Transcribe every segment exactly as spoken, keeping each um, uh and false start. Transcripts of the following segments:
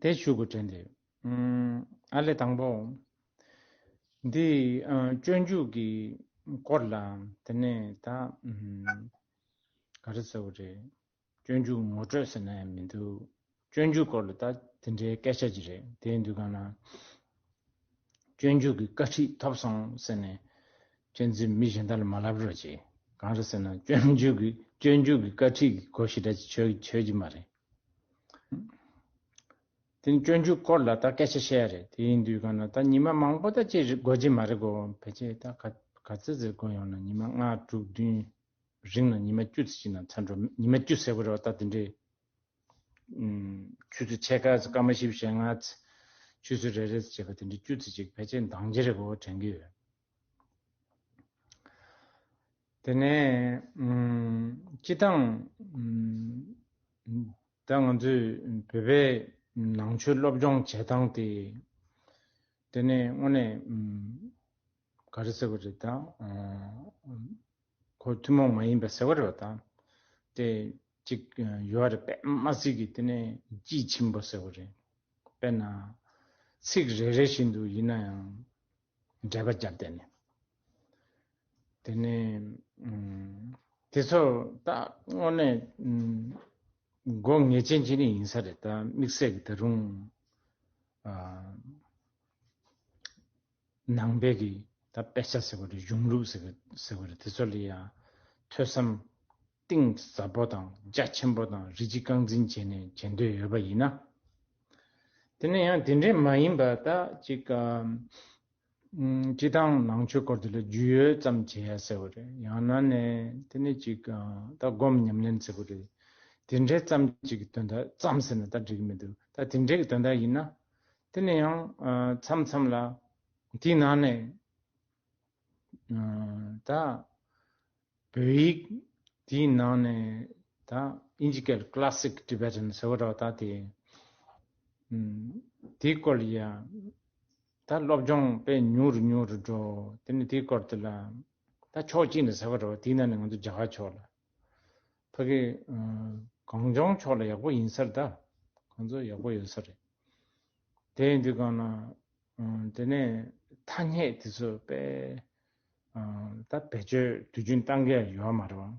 དེ་ཞུ་དགོས་དྲན་ཏེ། ཨ་ལས་དང་པོ། འདི་སྤྱོད་འཇུག་གི་སྐོར་ལ་དེ་ནས་ད། ག་རེ་ཟེར་བ་རེད། སྤྱོད་འཇུག་ངོ་སྤྲོད་ཟེར་ན་ཡང་མི་འདུག་སྤྱོད་འཇུག་སྐོར་ལ་ད་དེ་འདྲའི་སྐད་ཆ་ཅིག་རེད། དེ་ཡིན་དུས་གང་ན། སྤྱོད་འཇུག་གི་བཀའ་ཁྲིད་ཐོབ་སོང་ཟེར་ནས་གཅན་གཟན་མི་གཞན་དག་ལ་མ་ལབ་རོགས་གྱིས། གང་རེད་ཟེར་ན་སྤྱོད་འཇུག་གི་སྤྱོད་འཇུག་གི་བཀའ་ཁྲིད་ཀྱི་གོ་ཞེ་དྲག་ཅིག་ཆོད་ཆོད་ཀྱི་མ་རེད། དེ་ནི་སྤྱོད་འཇུག་སྐོར་ལ་ད་སྐད་ཆ་བཤད་ཡ་རེད། དེ་ཡིན་དུས་གང་ན་ད་ཉི་མ་མང་པོ་ད་ཅིག་དགོས་ཀྱི་མ་རེད་གོ། ཕལ་ཆེར་ད་ག་ག་ཚོད་ཙམ་དགོས་ཡོང་ན་ཉི་མ་ལྔ་དྲུག་བདུན། རིང་ལ་ཉི་མ་བཅུ་ཙམ་ཅིག་ན་ཚར་འགྲོ། ཉི་མ་བཅུ་ཟེར་བ་རེད་བ། ད་དེ་འདྲའི་ཆུ་ཚོད་ཕྱེད་ཀ་ཙམ་སྐར་མ་བཞི་བཅུ་ཞེ་ལྔ་ཙམ། ཆུ་ཚོད་རེ་རེ་ཙམ་བྱས་པ་དེ་འདྲའི་བཅུ་ཙམ་ཅིག་ཕལ་ཆེར་འདང་རྒྱག་རེད་གོ་དྲན་གྱི་ཡོད། དེ་ནས་སྤྱི་བཏང་ད་ང་ཚོས་བོད་པའི་ནང་ཆོས་སློབ་སྦྱོང་བྱེད་སྟངས་དེ། དེ་ནས་དངོས་གནས་ག་རེ་ཟེར་དགོས་རེད་ད། ཁོ་ཐུན་མོང་མ་ཡིན་པ་ཟེར་བ་རེད་བ་ད། དེ་གཅིག་ཡོད་རེད། དཔེ་མ་སྲིད་ཀྱི་དེ་ནས་དཔྱིས་ཕྱིན་པོ་ཟེར་བ་རེད། དཔེར་ན་ཚིག་རེ་རེ་བཞིན་དུ་ཡིན་ན་ཡང་འགྲེལ་པ་བརྒྱབ་བསྡད་ནས། དེ་ནས་དེ་ཚོ་ད་དངོས་གནས་སྒོ་ངེས་ཅན་ཅིག་ནས་ཡིན་ས་རེད། ད་དམིགས་བསལ་གྱི་ད་རུང་ནང་པའི་གི་ད་དཔེ་ཆ་ཟེར་བ་རེད། གཞུང་ལུགས་ཟེར་བ་ཟེར་བ་རེད། དེ་ཚོ་ལ་ཡང་ཐོས་བསམ་གཏིང་ཟབ་པོ་དང་རྒྱ་ཆེན་པོ་དང་རིགས་གཅིག་རྐང་འཛིན་བྱས་ནས་བྱེད་འདོད་ཡོད་པ་ཡིན་ན། དེ་ནས་ཡང་དེ་འདྲའི་མ་ཡིན་པ་ད་ཅིག་སྤྱི་བཏང་ནང་ཆོས་སྐོར་དེ་ལ་རྒྱུས་ཡོད་ཙམ་བྱེད་ཡ་ཟེར་བ་རེད། ཡང་ན་ནས་དེ་ནས་ཅིག་ད་སྒོམ་ཉམས་ལེན་ཟེར་བ་རེད། དེ་འདྲའི་ཙམ་ཅིག་གི་དོན་དག་ཙམ་ཟེར་ན་ད་འགྲིག་གི་མི་འདུག་ད་དེ་འདྲའི་གི་དོན་དག་ཡིན་ན། དེ་ནས་ཡང་མཚམས་མཚམས་ལ་དེའི་ནང་ནས་ད་བོད་ཡིག་དེའི་ནང་ནས་ད་ཨིན་ཇི་སྐད་Classic Tibetan ཟེར་བ་འདྲ་བ་ད་དེ་དེའི་སྐོར་ལ་ཡ་ད་སློབ་སྦྱོང་དཔེ་ཉུང་རུ་ཉུང་རུ་འགྲོ། དེ་ནས་དེའི་སྐོར་དེ་ལ་ད་ཕྱོགས་གཅིག་ནས་ཟེར་བ་འདྲ་བ་དེའི་ནང་ནས་ང་ཚོ་རྒྱ་གར་ཕྱོགས་ལ། ཕ་གི་གངས་ལྗོངས་ཕྱོགས་ལ་ཡག་པོ་ཡིན་ས་རེད་ད། ཁོང་ཚོ་ཡག་པོ་ཡོད་ས་རེད། དེ་ཡིན་དུས་གང་ན་དེ་ནས་ཐ་སྙད་དེ་ཚོ་དཔེ་ད་བེད་སྤྱོད་དུས་རྒྱུན་གཏང་གི་ཡོད་མ་རེད་བ།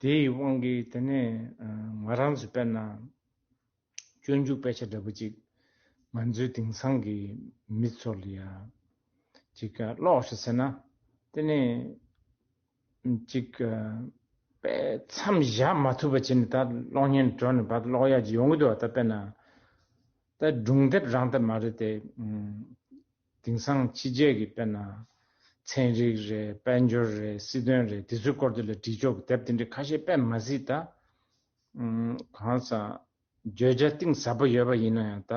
དེའི་དབང་གིས་དེ་ནས་ང་རང་ཚོ་དཔེར་ན་སྤྱོད་འཇུག་དཔེ་ཆ་འདྲ་པོ་ཅིག་ང་ཚོའི་དེང་སང་གི་མི་ཚོ་ལ་ཡ་ཅིག་ཀློག་ཤིག་ཟེར་ན། དེ་ནས་ཅིག་དཔེ་མཚམས་བཞག་མ་ཐུབ་པ་བྱས་ནས་ད་ཀློག་སྙིང་འདོད་ནས་ཕར་ཀློག་ཡག་ཅིག་ཡོང་གི་འདུག་བ། ད་དཔེར་ན་ད་སྒྲུང་དེབ་རང་དེབ་མ་རེད་དེ། དེང་སང་ཕྱི་རྒྱལ་གྱི་དཔེར་ན་ཚན་རིག་རེད། དཔལ་འབྱོར་རེད། སྲིད་དོན་རེད། དེ་ཚོའི་སྐོར་དེ་ལ་བྲིས་ཆོག་གི་དེབ་དེ་འདྲ་ཁ་ཤས་དཔེ་མ་སྲིད་ད། གང་ཟག་བརྗོད་བྱ་གཏིང་ཟབ་པོ་ཡོད་པ་ཡིན་ན་ཡང་ད།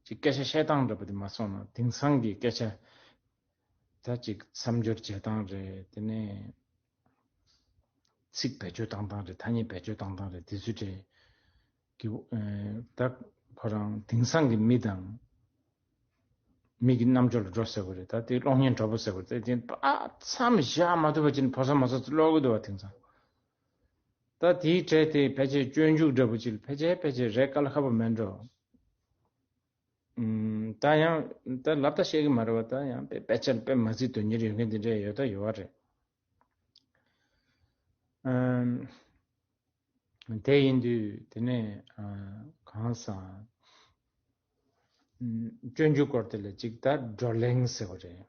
ཅིག་སྐད་ཆ་བཤད་སྟངས་འདྲ་པོ་དེ་མ་སོང་ན་དེང་སང་གི་སྐད་ཆ་ད་ཅིག་མཚམས་སྦྱོར་བྱེད་སྟངས་རེད། དེ་ནས་ཚིག་བེད་སྤྱོད་བཏང་སྟངས་རེད། ཐ་སྙད་བེད་སྤྱོད་བཏང་སྟངས་རེད། དེ་ཚོའི་གྲས་ཀྱི་ད་ཁོ་རང་དེང་སང་གི་མི་དང་མི་གི་རྣམ་འགྱུར་ལ་འགྲོ་ཟེར་བ་རེད། ད་དེ་གློག་བརྙན་འདྲ་པོ་ཟེར་བ་རེད། དེ་ད་མཚམས་བཞག་མ་ཐུབ་པ་ཅིག་ཕོ་སོ་མ་སོ་ཚོ་ཀློག་གི་འདུག་བ་དེང་སང་། ད་དེའི་གྲས་དེ་ཕལ་ཆེར་སྤྱོད་འཇུག་འདྲ་པོ་ཅིག་ལ་ཕལ་ཆེར་ཕལ་ཆེར་རེད། དཀའ་ལས་ཁག་པོ་མེད་འགྲོ། ད་ཡང་ད་ལབ་ད་བཤད་གི་མ་རེད་བ། ད་ཡང་དཔེ་དཔེ་ཆ་ལ་དཔེ་མ་སྲིད་དོན་གཉེར་ཡོད་མཁན་དེ་འདྲ་ཡོད་ད་ཡོད་བ་རེད། དེ་ཡིན་དུས་དེ་ནས་གང་ཟག་སྤྱོད་འཇུག་སྐོར་དེ་ལ་ཅིག་ད་བགྲོ་གླེང་ཟེར་བ་རེད།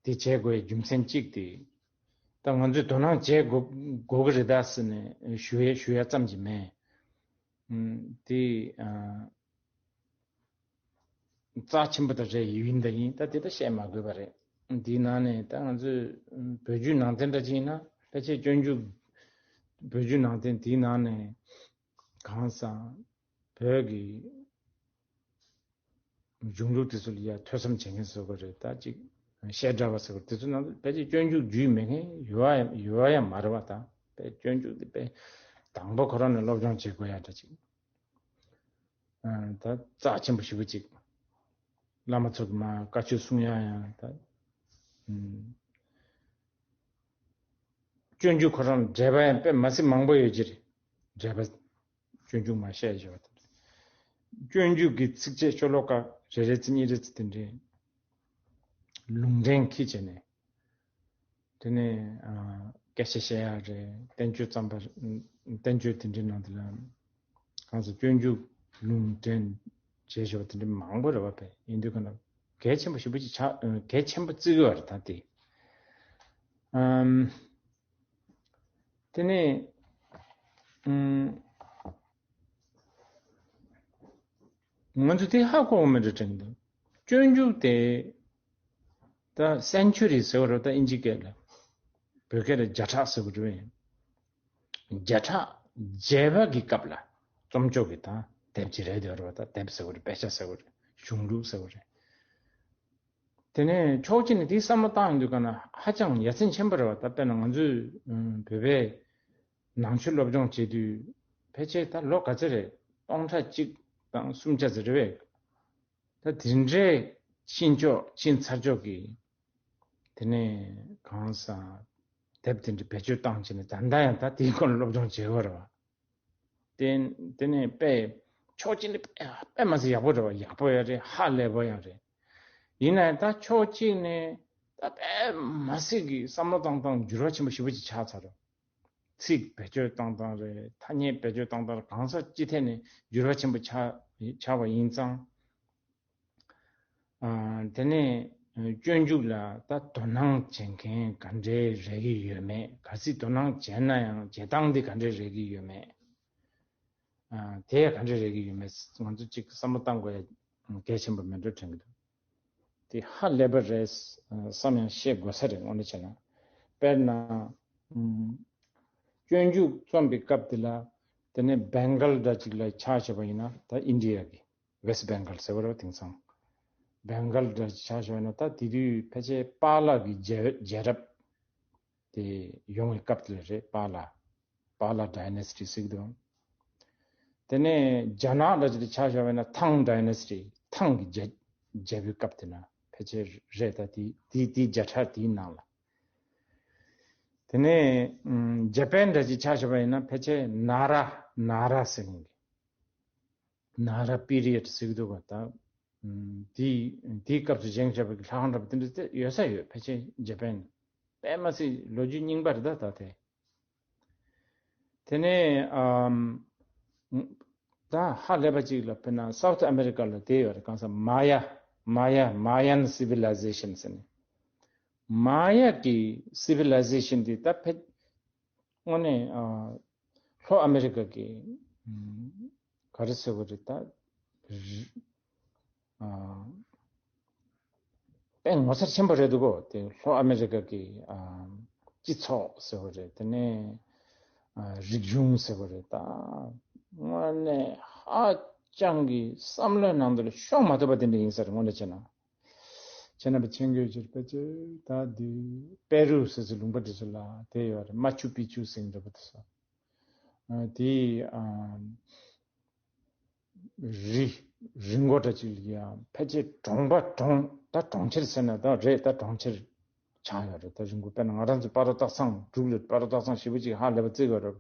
དེ་བྱེད་དགོས་རྒྱུ་མཚན་གཅིག་དེ། ད་ང་ཚོས་དོ་སྣང་བྱེད་དགོས་དགོས་ཀྱི་རེད་ད་ཟེར་ནས་ཞུ་ཡ་ཞུ་ཡ་ཙམ་གྱི་མེད། དེ་རྩ་ཆེན་པོ་ད་རེད། ཡིན་ད་ཡིན། ད་དེ་ད་བཤད་མ་དགོས་པ་རེད། དེའི་ནང་ནས་ད་ང་ཚོས་བོད་བརྒྱུད་ནང་བསྟན་འདྲ་ཅིག་ཡིན་ན་ཕལ་ཆེར་སྤྱོད་འཇུག་བོད་བརྒྱུད་ནང་བསྟན་དེའི་ནང་ནས་གང་ཟག་བོད་ཀྱི་གཞུང་ལུགས་དེ་ཚོ་ལ་ཡ་ཐོས་བསམ་བྱེད་མཁན་ཟེར་དགོས་རེད། ད་ཅིག་བཤད་གྲྭ་བ་ཟེར་དགོས་རེད། དེ་ཚོ་ནང་དུ་ཕལ་ཆེར་སྤྱོད་འཇུག་རྒྱུས་མེད་མཁན་ཡོད་ཡོད་ཡ་མ་རེད་བ། ད་དཔེ་སྤྱོད་འཇུག་དེ་དཔེ་དང་པོ་ཁོ་རང་ནས་སློབ་སྦྱོང་བྱེད་དགོས་ཡ་འདྲ་ཅིག་ད་རྩ་ཆེན་པོ་ཞེ་པོ་ཅིག་བླ་མ་ཚོ་གི་མ་བཀའ་ཆོས་གསུང་ཡ་ཡང་ད། སྤྱོད་འཇུག་ཁོ་རང་འགྲེལ་པ་ཡང་དཔེ་མ་སྲིད་མང་པོ་ཡོད་ཀྱི་རེད། འགྲེལ་པ་སྤྱོད་འཇུག་མ་བཤད་བཞག་པ་དེ་འདྲ། སྤྱོད་འཇུག་གི་ཚིགས་བཅད་ཤོ་ལོ་ཀ་རེ་རེ་ཚིག་གཉིས་རེ་ཚིག་དེ་འདྲའི་ལུང་འདྲེན་ཁྱི་བྱས་ནས། དེ་ནས་ཨ། སྐད་ཆ་བཤད་ཡག་རེད། བསྟན་བཅོས་བརྩམས་པ། བསྟན་བཅོས་དེ་འདྲའི་ནང་དུ་ལ་གང་ཟེར་སྤྱོད་འཇུག་ལུང་འདྲེན་བྱས་བཞག་པ་དེ་འདྲའི་མང་པོ་རེད་བ། བས་ཡིན་དུས་ག་ན་གལ་ཆེན་པོ་ཞེ་པོ་ཅིག་ཆགས། གལ་ཆེན་པོ་བརྩི་གི་བ་རེད་ད་དེ། ཨམ། དེ་ནས་ཨམ། ང་ཚོ་དེ་ཧ་གོ་བ་མི་འདྲ་དྲན་འདུག་སྤྱོད་འཇུག་དེ་ད་སེན་ཆུ་རི་ཟེར་བ་རེད་ད་ཨིན་ཇི་སྐད་ལ། བོད་སྐད་ལ་བརྒྱ་ཕྲག་ཟེར་བ་རེད། བརྒྱ་ཕྲག་བརྒྱད་པ་གི་སྐབས་ལ་རྩོམ་ཅོག་གི་ད་དེབ་ཅིག་རེད་འདོད་རེད་བ། ད་དེབ་ཟེར་བ་རེད། དཔེ་ཆ་ཟེར་བ་རེད། གཞུང་ལུགས་ཟེར་བ་རེད། དེ་ནས་ཕྱོགས་གཅིག་ནས་དེའི་བསམ་བློ་བཏང་ཡོང་དུས་ག་ན་ཧ་ཅང་ཡ་མཚན་ཆེན་པོ་རེད་བ། ད་དཔེར་ན་ང་ཚོས་ཨ། བོད་པའི་ནང་ཆོས་སློབ་སྦྱོང་བྱེད་དུས་ཕལ་ཆེར་ད་ལོ་ག་ཚོད་རེད། སྟོང་ཕྲག་གཅིག་དང་སུམ་བརྒྱ་ཙམ་རེད་བས། ད་དེ་འདྲའི་ཤེས་ཕྱོགས་ཤེས་ཚར་ཕྱོགས་ཀྱི། དེ་ནས་གང་ཟག་དེབ་དེ་འདྲ་བེད་སྤྱོད་བཏང་བྱས་ནས་ད་ལྟ་ཡང་ད་དེའི་སྐོར་སློབ་སྦྱོང་བྱེད་དགོས་རེད་བ། དེ་དེ་ནས་དཔེ་ཕྱོགས་གཅིག་ནས་དཔེ་དཔེ་མ་སྲིད་ཡག་པོ་རེད་བ། ཡག་པོ་ཡང་རེད། ཧ་ལས་པོ་ཡང་རེད། ཡིན་ན་ཡང་ད་ཕྱོགས་གཅིག་ནས་ད་དཔེ་མ་སྲིད་ཀྱི་བསམ་བློ་བཏང་སྟངས་འགྱུར་བ་ཆེན་པོ་ཞེ་པོ་ཅིག་ཆགས་ཚར་རེད། ཚིག་བེད་སྤྱོད་བཏང་སྟངས་རེད། ཐ་སྙད་བེད་སྤྱོད་བཏང་སྟངས་རེད། གང་ཟག་སྤྱི་ཐད་ནས་འགྱུར་བ་ཆེན་པོ་ཆགས་ཆགས་པ་ཡིན་ཙང་། ཨ། དེ་ནས་སྤྱོད་འཇུག་ལ་ད་དོ་སྣང་བྱེད་མཁན་ག་འདྲས་རེད་ཀྱི་ཡོད་མེད། གལ་སྲིད་དོ་སྣང་བྱས་ན་ཡང་བྱེད་སྟངས་འདི་ག་འདྲས་རེད་ཀྱི་ཡོད་མེད། ཨ། དེ་ཡང་ག་འདྲས་རེད་ཀྱི་ཡོད་མེད་ང་ཚོ་གཅིག་བསམ་བློ་བཏང་དགོས་ཡ་གལ་ཆེན་པོ་མེད་འགྲོ་དྲན་གྱི་འདུག་དེ་ཧ་ལས་པ་རེད་བསམ་ཡང་བཤད་དགོས་ས་རེད། དངོས་གནས་བྱས་ན། དཔེར་ན། ཨུམ། སྤྱོད་འཇུག་རྩོམ་པའི་སྐབས་དེ་ལ། དེ་ནས་བེང་གལ་འདྲ་ཅིག་ལ་ཆ་བཞག་པ་ཡིན་ན་ད་ཨིན་ཌི་ཡ་གི་ཝེ་སི་བེང་གལ་ཟེར་བ་རེད་བ། དེང་སང་བེང་གལ་འདྲ་ཅིག་ཆ་བཞག་པ་ཡིན་ན་ད་དེ་དུས་ཕལ་ཆེར་པཱ་ལགས་ཀྱི་རྒྱལ་རྒྱལ་རབས་དེ་ཡོང་བའི་སྐབས་དེ་ལ་རེད། པཱ་ལགས། པཱ་ལགས་ཌའི་ནེ་སི་ཊི་ཟེར་གྱི་འདུག་དེ་ནས་རྒྱ་ནག་འདྲ་ཅིག་ལ་ཆ་བཞག་པ་ཡིན་ན་ཐང་ཌའི་ནེ་སི་ཊི། ཐང་གི་རྒྱལ་རྒྱལ་པོའི་སྐབས་དེ་ན་ཕལ་ཆེར་རེད། ད་དེ་དེ་དེ་བརྒྱ་ཕྲག་དེའི་ནང་ལ། དེ་ནས་ཨམ། ཇ་པན་འདྲ་ཅིག་ཆ་བཞག་པ་ཡིན་ན་ཕལ་ཆེར་ན་ར་ན་ར་ཟེར་མཁན་གྱི། ན་ར་པི་རི་ཡཌ་ཟེར་གྱི་འདུག་ག་ད་ཨམ། དེའི་དེའི་སྐབས་སུ་བཞེངས་བཞག་པའི་ལྷ་ཁང་འདྲ་པོ་དེ་འདྲ་དེ་ཡོད་ས་ཡོད། ཕལ་ཆེར་ཇ་པན་དཔེ་མ་སྲིད་ལོ་རྒྱུས་རྙིང་པ་རེད་ད་ད་དེ། དེ་ནས་ཨམ། ད་ཧ་ལས་པ་ཅིག་ལ་དཔེར་ན་སའུ་ཐི་ཨ་མེ་རི་ཀ་ལ་དེ་ཡོད་རེད། གང་ཟེར་མ་ཡ་མ་ཡ་མ་ཡན་སི་བི་ལའི་ཟེ་ཤན་ཟེར་ནས། མ་ཡ་གི་སི་བི་ལའི་ཟེ་ཤན་དེ་ད་ཕལ་དངོས་གནས་ཨ། ལྷོ་ཨ་མེ་རི་ཀ་གི་ཨམ། ག་རེ་ཟེར་བ་རེད་ད། རི་ཨ། དཔེ་ངོ་མཚར་ཆེན་པོ་རེད་འདུག་གོ་དེ་ལྷོ་ཨ་མེ་རི་ཀ་གི་ཨ། སྤྱི་ཚོགས་ཟེར་བ་རེད། དེ་ནས་ཨ། རིག་གཞུང་ཟེར་བ་རེད་ད། དངོས་གནས་ཧ་ཅང་གི་བསམ་བློའི་ནང་དུ་ལ་ཤོང་མ་ཐུབ་པ་དེ་འདྲ་ཡིན་ས་རེད། དངོས་གནས་བྱས་ན། བྱས་ན་པ་ཆེན་གྱི་ཕྱིར་ཕལ་ཆེར་ད་འདི་པེ་རུ་ཟེར་ཚེ་ལུང་པ་འདི་ཚོ་ལ་དེ་ཡོད་རེད། མ་ཆུ་པི་ཆུ་ཟེར་འདྲ་པོ་དེ་ཚོ། ཨ། དེ་ཨ། རི་རི་མགོ་འདྲ་ཅིག་ལ་ཡང་ཕལ་ཆེར་གྲོང་པ་གྲོང་ད་གྲོང་ཁྱེར་ཟེར་ན་ད་རེད། ད་གྲོང་ཁྱེར་ཆགས་ཡོད་རེད། ད་རི་མགོ་དཔེར་ན་ང་རང་ཚོ་སྤ་རོ་སྟག་ཚང་འབྲུག་ལ་སྤ་རོ་སྟག་ཚང་ཞེ་པོ་ཅིག་ཧ་ལས་པ་བརྩི་དགོས་རེད།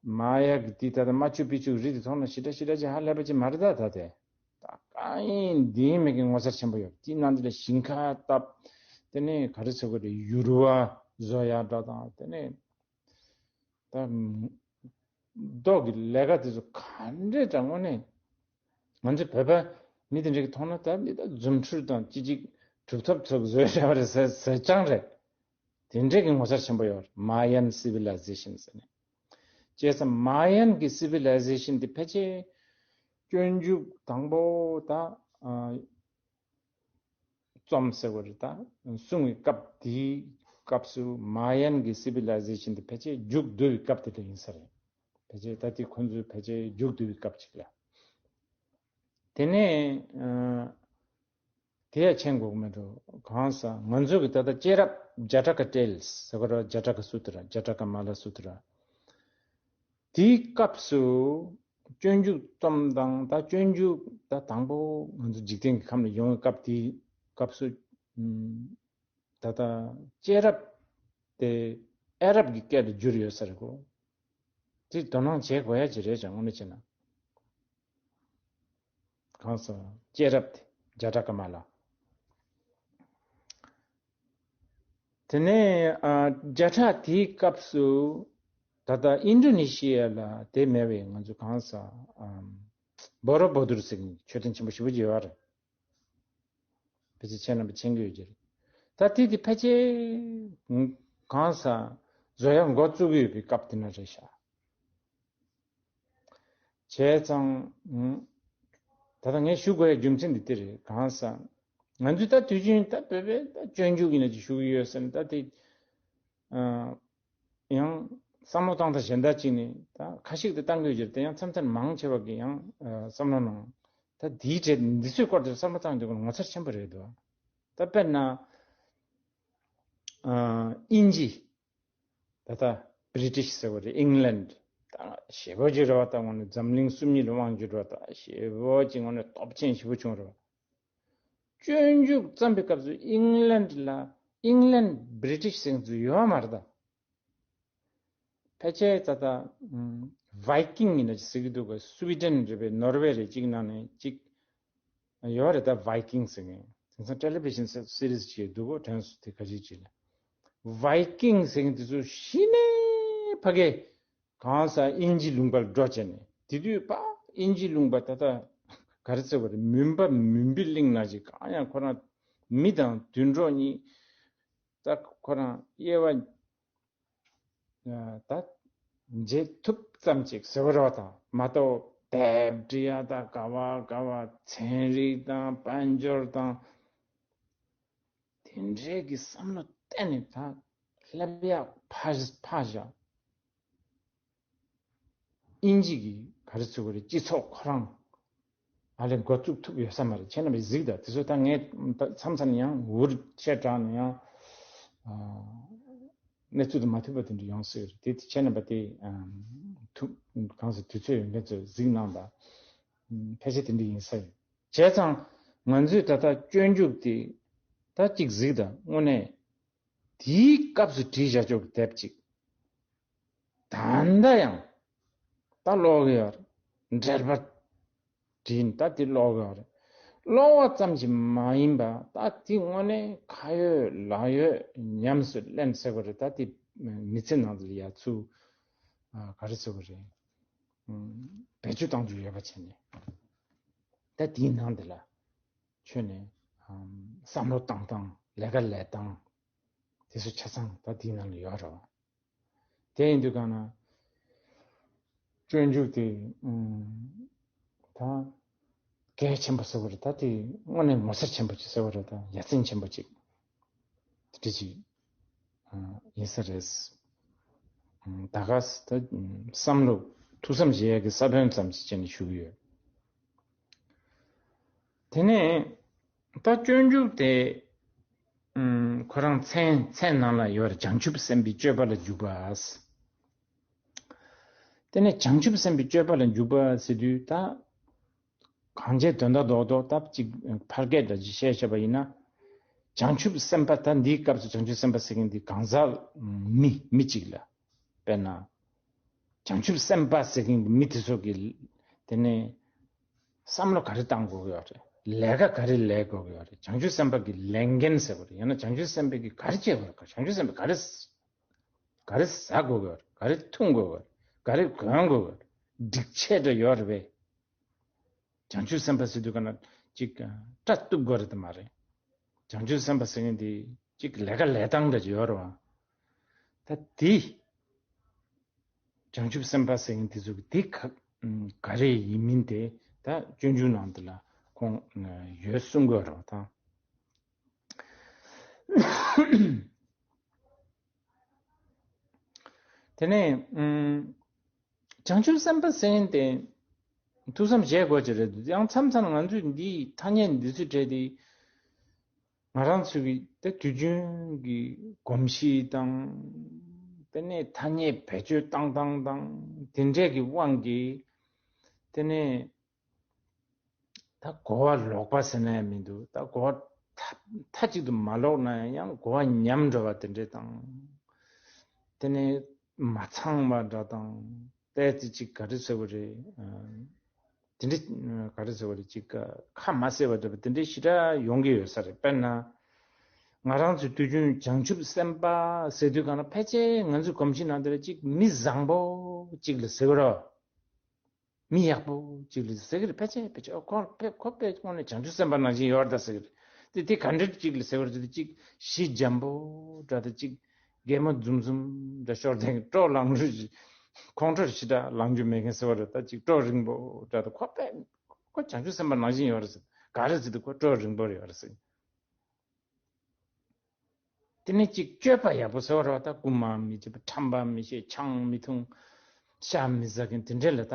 མ་ཡ་གི་དེ་ད་ལྟ་མ་ཆུ་པི་ཆུ་རི་དེ་མཐོང་ན་ཞེ་དྲག་ཞེ་དྲག་ཅིག་ཧ་ལས་པ་ཅིག་མ་རེད་ད། ད་དེ་ད་གང་ཡིན་འདི་ཡིན་མེད་ཀྱི་ངོ་མཚར་ཆེན་པོ་ཡོད། དེའི་ནང་དེ་ལ་ཞིང་ཁ་བཏབ། དེ་ནས་ག་རེ་ཟེར་དགོས་རེད། ཡུར་བ་བཟོ་ཡག་འདྲ་དང་། དེ་ནས་ད་རྡོ་གི་ལས་ཀ་དེ་ཚོ་ག་འདྲས་ད་དངོས་གནས་ང་ཚོ་བོད་པ་མི་དེ་འདྲ་གི་མཐོང་ན་ད་འདི་ད་རྫུ་འཕྲུལ་དང་ཅི་ཅིག་གྲུབ་ཐོབ་ཚོགས་བཟོས་བཞག་པ་རེད་ཟེར་ཟེར་རྐྱང་རེད། དེ་འདྲས་ཀྱི་ངོ་མཚར་ཆེན་པོ་ཡོད། མ་ཡན་སི་བི་ལའི་ཟེ་ཤན་ཟེར་ནས། བྱས་ཙང་མ་ཡན་གྱི་སི་བི་ལའི་ཟེ་ཤན་དེ་ཕལ་ཆེར་སྤྱོད་འཇུག་དང་པོ་ད་ཨ། རྩོམ་ཟེར་བ་རེད་ད། གསུང་བའི་སྐབས་དེའི་སྐབས་སུ་མ་ཡན་གྱི་སི་བི་ལའི་ཟེ་ཤན་དེ་ཕལ་ཆེར་མཇུག་བསྡུ་བའི་སྐབས་དེ་ལ་ཡིན་ས་རེད། ཕལ་ཆེར་ད་དེ་ཁོ་ཚོས་ཕལ་ཆེར་མཇུག་བསྡུ་བའི་སྐབས་ཅིག་ལ། དེ་ནས་ཨ། དེ་ཡང་མཁྱེན་དགོས་ཀྱི་མེད་འགྲོ། གང་ཟེར་ང་ཚོ་གི་ད་ལྟ་སྐྱེས་རབས་ཇ་ཊ་ཀ་ཊེལ་ཟེར་གི་རེད། ཇ་ཊ་ཀ་སུ་ཏྲ། ཇ་ཊ་ཀ་མ་ལ་སུ་ཏྲ། དེའི་སྐབས་སུ་སྤྱོད་འཇུག་རྩོམ་དང་ད་སྤྱོད་འཇུག་ད་དང་པོ་ང་ཚོ་འཇིག་རྟེན་གྱི་ཁམས་ལ་ཡོང་བའི་སྐབས་དེའི་སྐབས་སུ་ཨུམ། ད་ལྟ་སྐྱེས་རབས་དེ་ ཨ་རབ་ཀྱི་སྐད་དུ་བསྒྱུར་ཡོད་ས་རེད་གོ། དེ་དོ་སྣང་བྱེད་དགོས་ཡ་ཅིག་རེད་ཀྱང་དངོས་གནས་བྱས་ན། གང་ཟག་སྐྱེས་རབས་དེ་བརྒྱ་ཕྲག་ཀ་མ་ལ། དེ་ནས་ཨ་བརྒྱ་ཕྲག་དེའི་སྐབས་སུ་ད་ལྟ་ཨིན་ཌོ་ནེ་ཤི་ཡ་ལ་དེ་མེད་པའི་ང་ཚོ་གང་ཟག་ཨམ་བོ་རོ་བོ་དུར་ཟེར་མཁན་མཆོད་རྟེན་ཆེན་པོ་ཞེ་པོ་ཅིག་ཡོད་རེད། ཕལ་ཆེར་ཁྱེད་རྣམ་པ་མཁྱེན་གྱི་ཡོད་ཀྱི་རེད། ད་དེ་དེ་ཕལ་ཆེར་གང་ཟག་བཟོ་ཡ་འགོ་བཙུགས་ཀྱི་ཡོད་པའི་སྐབས་དེ་ན་རེད་ཤག་བྱས་ཙང་། ད་ལྟ་ངས་ཞུ་དགོས་ཡ་རྒྱུ་མཚན་འདི་དེ་རེད། གང་ཟག་ང་ཚོས་ད་དུས་རྒྱུན་ད་བོད་པའི་ད་སྤྱོད་འཇུག་ཡིན་ན་ཅིག་ཞུ་གི་ཡོད་ཟེར་ན་ད་དེ། ཡང་བསམ་བློ་བཏང་སྟངས་གཞན་དག་ཅིག་ནི་ད་ཁ་ཤས་དེ་བཏང་གི་ཡོད་ཀྱི་རེད། དེ་ཡང་མཚམས་མཚམས་མང་ཆེ་བ་གི་ཡང་བསམ་བློ་ནང་ད་དེའི་གྲས་འདི་ཚོའི་སྐོར་དེ་བསམ་བློ་བཏང་དུས་ངོ་མཚར་ཆེན་པོ་རེད་འདུག་ད་དཔེར་ན་དབྱིན་ཇི། ད་ལྟ་བྷི་རི་ཊིཤ་ཟེར་བ་རེད། ཨིང་ལན་ད་ཞེ་པོ་ཅིག་རེད་བ། ད་དངོས་གནས་འཛམ་གླིང་སུམ་གཉིས་ལ་དབང་བསྒྱུར་བ་ད་ཞེ་པོ་ཅིག་དངོས་གནས་སྟོབས་ཆེན་ཞེ་པོ་བྱུང་རེད་བ། སྤྱོད་འཇུག་བརྩམས་པའི་སྐབས་སུ་ཨིང་ལན་ལ་ཨིང་ལན་བྷི་རི་ཊིཤ་ཟེར་མཁན་ཚོ་ཡོད་མ་རེད་ད། ཕལ་ཆེར་ད་ལྟ་ཝའི་ཀིང་ཡིན་ན་ཅིག་ཟེར་གྱི་འདུག་ག་སུའི་ཌེན་རེད་པས། ནོར་ཝེ་རེད། གཅིག་ནང་ནས་གཅིག་ཡོད་རེད། ད་ཝའི་ཀིང་ཟེར་མཁན་དེང་སང་ཊེ་ལི་བི་ཤན་སི་རི་ཛི་ཅིག་འདུག་གོ་དྲན་སོང་། དེ་ག་ཅིག་ཅིག་ལ་ཝའི་ཀིང་ཟེར་མཁན་དེ་ཚོ་གཞི་ནས་ཕ་གི་གང་ཟག་དབྱིན་ཇི་ལུང་པར་འགྲོ་བྱས་ནས་དེ་དུས་པ་དབྱིན་ཇི་ལུང་པ་ད་ལྟ་ག་རེ་ཟེར་བ་རེད། མུན་པ་མུན་པའི་གླིང་ན་ཅིག་གང་ཡང་ཁོ་རང་མི་དང་དུད་འགྲོ་གཉིས་ད་ཁོ་རང་དབྱེ་བ་ད་འབྱེད་ཐུབ་ཙམ་ཅིག་ཟེར་བ་རེད་བ། དང་མ་གཏོགས་དེབ་འབྲི་ཡ་ད་ག་བ་ག་བ་ཚན་རིག་དང་དཔལ་འབྱོར་དང་དེ་འདྲའི་གི་བསམ་བློ་གཏན་ནས་ད་སླེབས་ཡ་ཕར་ཕར་བཞག་དབྱིན་ཇི་གི་ག་རེ་ཟེར་བ་རེད། སྤྱི་ཚོགས་ཁོ་རང་ཨ་ལས་འགོ་བཙུགས་ཐུབ་ཡོད་ས་མ་རེད། ཁྱེད་རྣམ་པས་གཟིགས་དང་། དེ་ཚོ་ད་ངས་མཚམས་མཚམས་ཡང་འུར་ཆེ་དྲགས་ནས་ཡང་གནས་ཚུལ་དང་མ་མཐུན་པ་དེ་འདྲ་ཡོང་སྲིད་རེད། དེ་ཁྱེད་རྣམ་པ་དེ་ཐུབ་གང་ཟེར་དུས་ཚོད་ཡོད་མཁན་ཚོས་གཟིགས་གནང་དང་། ཕལ་ཆེར་དེ་འདྲ་ཡིན་ས་ཡོད། བྱས་ཙང་ང་ཚོས་ད་ལྟ་སྤྱོད་འཇུག་དེ་ད་གཅིག་གཟིགས་དང་། དངོས་གནས་དེའི་སྐབས་སུ་བྲིས་བཞག་ཆོག་གི་དེབ་ཅིག་ད་ལྟ་ཡང་ད་ཀློག་གི་ཡོད་རེད། འགྲེལ་པ་བྲིས་ནས་ད་དེ་ཀློག་གི་ཡོད་རེད། ཀློག་པ་ཙམ་ཞིག་མ་ཡིན་པ་ད་དེ་དངོས་གནས་ཁ་ཡོད་ལག་ཡོད་ཉམས་སུ་ལེན་ཟེར་བ་རེད། ད་དེ་མི་ཚེ་ནང་དུ་ཡ་ཚུར་ག་རེ་ཟེར་བ་རེད། བེད་སྤྱོད་བཏང་རྒྱུ་ཡོད་པ་བྱས་ནས་ད་དེའི་ནང་དེ་ལ་ཆོས་ནས་བསམ་བློ་བཏང་སྟངས། ལས་ཀ་ལས་སྟངས་དེ་ཚོ་ཆ་ཚང་ད་དེའི་ནང་ལ་ཡོད་རེད་བ། དེ་ཡིན་དུས་གང་ན་སྤྱོད་འཇུག་དེ་ད་གལ་ཆེན་པོ་ཟེར་བ་རེད། ད་དེ་དངོས་གནས་ངོ་མཚར་ཆེན་པོ་ཅིག་ཟེར་བ་རེད། ད་ཡ་མཚན་ཆེན་པོ་ཅིག་དེ་འདྲ་ཅིག་ཡིན་ས་རེད། ད་ག་ས་ད་བསམ་བློ་ཐུགས་བསམ་བཞེས་ཡ་གི་ས་བོན་ཙམ་ཞིག་བྱས་ནས་ཞུ་གི་ཡོད། དེ་ནས་ད་སྤྱོད་འཇུག་དེ་ཁོ་རང་མཚན་མཚན་ནང་ལ་ཡོད་རེད། བྱང་ཆུབ་སེམས་དཔའི་སྤྱོད་པ་ལ་འཇུག་པ། དེ་ནས་བྱང་ཆུབ་སེམས་དཔའི་སྤྱོད་པ་ལ་འཇུག་པ་ཟེར་དུས་ད་གང་བྱས་དོན་དག་རྡོག་རྡོག་ད་ཅིག་ཕལ་སྐད་འདྲ་ཅིག་བཤད་བྱས་པ་ཡིན་ན། བྱང་ཆུབ་སེམས་དཔའ་ད་འདིའི་སྐབས་སུ་བྱང་ཆུབ་སེམས་དཔའ་ཟེར་མཁན་འདི་གང་ཟག་མི་མི་གཅིག་ལ། དཔེར་ན། བྱང་ཆུབ་སེམས་དཔའ་ཟེར་མཁན་གྱི་མི་དེ་ཚོ་གི་དེ་ནས་བསམ་བློ་ག་རེ་བཏང་དགོས་ཀྱི་ཡོད་རེད། ལས་ཀ་ག་རེ་ལས་དགོས་ཀྱི་ཡོད་རེད། བྱང་ཆུབ་སེམས་དཔའ་གི་ལས་འགན་ཟེར་བ་རེད། ཡང་ན་བྱང་ཆུབ་སེམས་དཔའ་གི་ག་རེ་བྱེད་དགོས་རེད། བྱང་ཆུབ་སེམས་དཔའ་ག་རེ་ག་རེ་ཟ་དགོས་ཀྱི་ཡོད་རེད། ག་རེ་འཐུང་དགོས་ཀྱི་ཡོད་རེད། ག་རེ་གོན་དགོས་ཀྱི་ཡོད་རེད། སྒྲིག་ཆས་འདྲ་ཡོད་རེད་པས། བྱང་ཆུབ་སེམས་དཔའ་ཟེར་དུས་ག་ན་ཅིག་སྐྲ་གཏུབ་དགོས་རེད་དམ་མ་རེད། བྱང་ཆུབ་སེམས་དཔའ་ཟེར་མཁན་དེ་ཅིག་ལས་ཀ་ལས་སྟངས་འདྲ་ཅིག་ཡོད་རེད་བ། ད་དེ་བྱང་ཆུབ་སེམས་དཔའ་ཟེར་མཁན་དེ་ཚོ་གི་དེ་ག་ག་རེ་ཡིན་མིན་དེ་ད་སྤྱོད་འཇུག་ནང་དེ་ལ་ཁོང་ཡོད་གསུང་དགོས་རེད་བ། ད་དེ་ནས་ཨུམ། བྱང་ཆུབ་སེམས་དཔའ་ཟེར་མཁན་དེ་ཐུགས་བསམ་བཞེས་དགོས་ཀྱི་རེད། ཡང་མཚམས་མཚམས་ང་ཚོས་འདིའི་ཐ་སྙད་འདི་ཚོའི་གྲས་དེ་ང་རང་ཚོའི་གི་དེ་དུས་རྒྱུན་གྱི་གོམས་གཤིས་དང་། དེ་ནས་ཐ་སྙད་བེད་སྤྱོད་བཏང་སྟངས་དང་དེ་འདྲས་ཀྱི་དབང་གིས་དེ་ནས་ད་གོ་བ་ལོག་པ་ཟེར་ན་ཡང་མི་འདུག་ད་གོ་བ་མཐའ་མཐའ་གཅིག་ཏུ་མ་ལོག་ན་ཡང་གོ་བ་ཉམས་འགྲོ་བ་དེ་འདྲས་དང་། དེ་ནས་མ་ཚང་བ་འདྲ་དང་། ཏོག་ཙམ་ཅིག་ག་རེ་ཟེར་བ་རེད། དེ་འདྲ་ག་རེ་ཟེར་བ་རེད། ཅིག་ཁ་མ་གསལ་བ་འདྲ་པོ་དེ་འདྲ་ཞེ་དྲག་ཡོང་གི་ཡོད་ས་རེད། དཔེར་ན། ང་རང་ཚོའི་དུས་རྒྱུན་བྱང་ཆུབ་སེམས་དཔའ་ཟེར་དུས་གང་ལ་ཕལ་ཆེར་ང་ཚོའི་གོམས་གཤིས་ནང་དེ་ལ་ཅིག་མི་བཟང་པོ་ཅིག་ལ་ཟེར་གི་རེད། མི་ཡག་པོ་ཅིག་ལ་ཟེར་གི་རེད། ཕལ་ཆེར་ཕལ་ཆེར་ཨོ་ཁོ་ཕལ་ཁོ་ཕལ་དངོས་གནས་བྱང་ཆུབ་སེམས་དཔའ་ནང་བཞིན་ཡོད་རེད་ད་ཟེར་གི་རེད། དེ་དེ་ག་འདྲ་ཅིག་ལ་ཟེར་བ་རེད་ཟེར་དུས། ཅིག་ཞི་འཇམ་པོ་འདྲ་དང་། ཅིག་གད་མོ་འཛུམ་འཛུམ་འདྲ་དང་། ཅིག་སྐྱིད་པོ་འདྲ་ཤོར་དེ་སྤྲོ་ལངས་རུ། ཁོང་ཁྲོ་ཞེ་དྲག་ལངས་རྒྱུ་མེད་མཁན་ཟེར་བ་རེད་ད། ཅིག་སྤྲོ་རིང་པོ་འདྲ་དང་། ཁོ་དཔེ་ཁོ་བྱང་ཆུབ་སེམས་དཔའ་ནང་བཞིན་ཡོད་རེད་ཟེར། ག་རེ་ཟེར་དུས་ཁོ་སྤྲོ་རིང་པོ་ཡོད་རེད་ཟེར། དེ་ནས་ཅིག་སྤྱོད་པ་ཡག་པོ་ཟེར་བ་རེད་པ། ད་རྐུན་མ་མི་བྱེད་པ། ཁྲམ་པ་མི་བྱེད། ཆང་མི་འཐུང་། ཤ་མི་ཟ་མཁན་དེ་འདྲ་ལ་ད།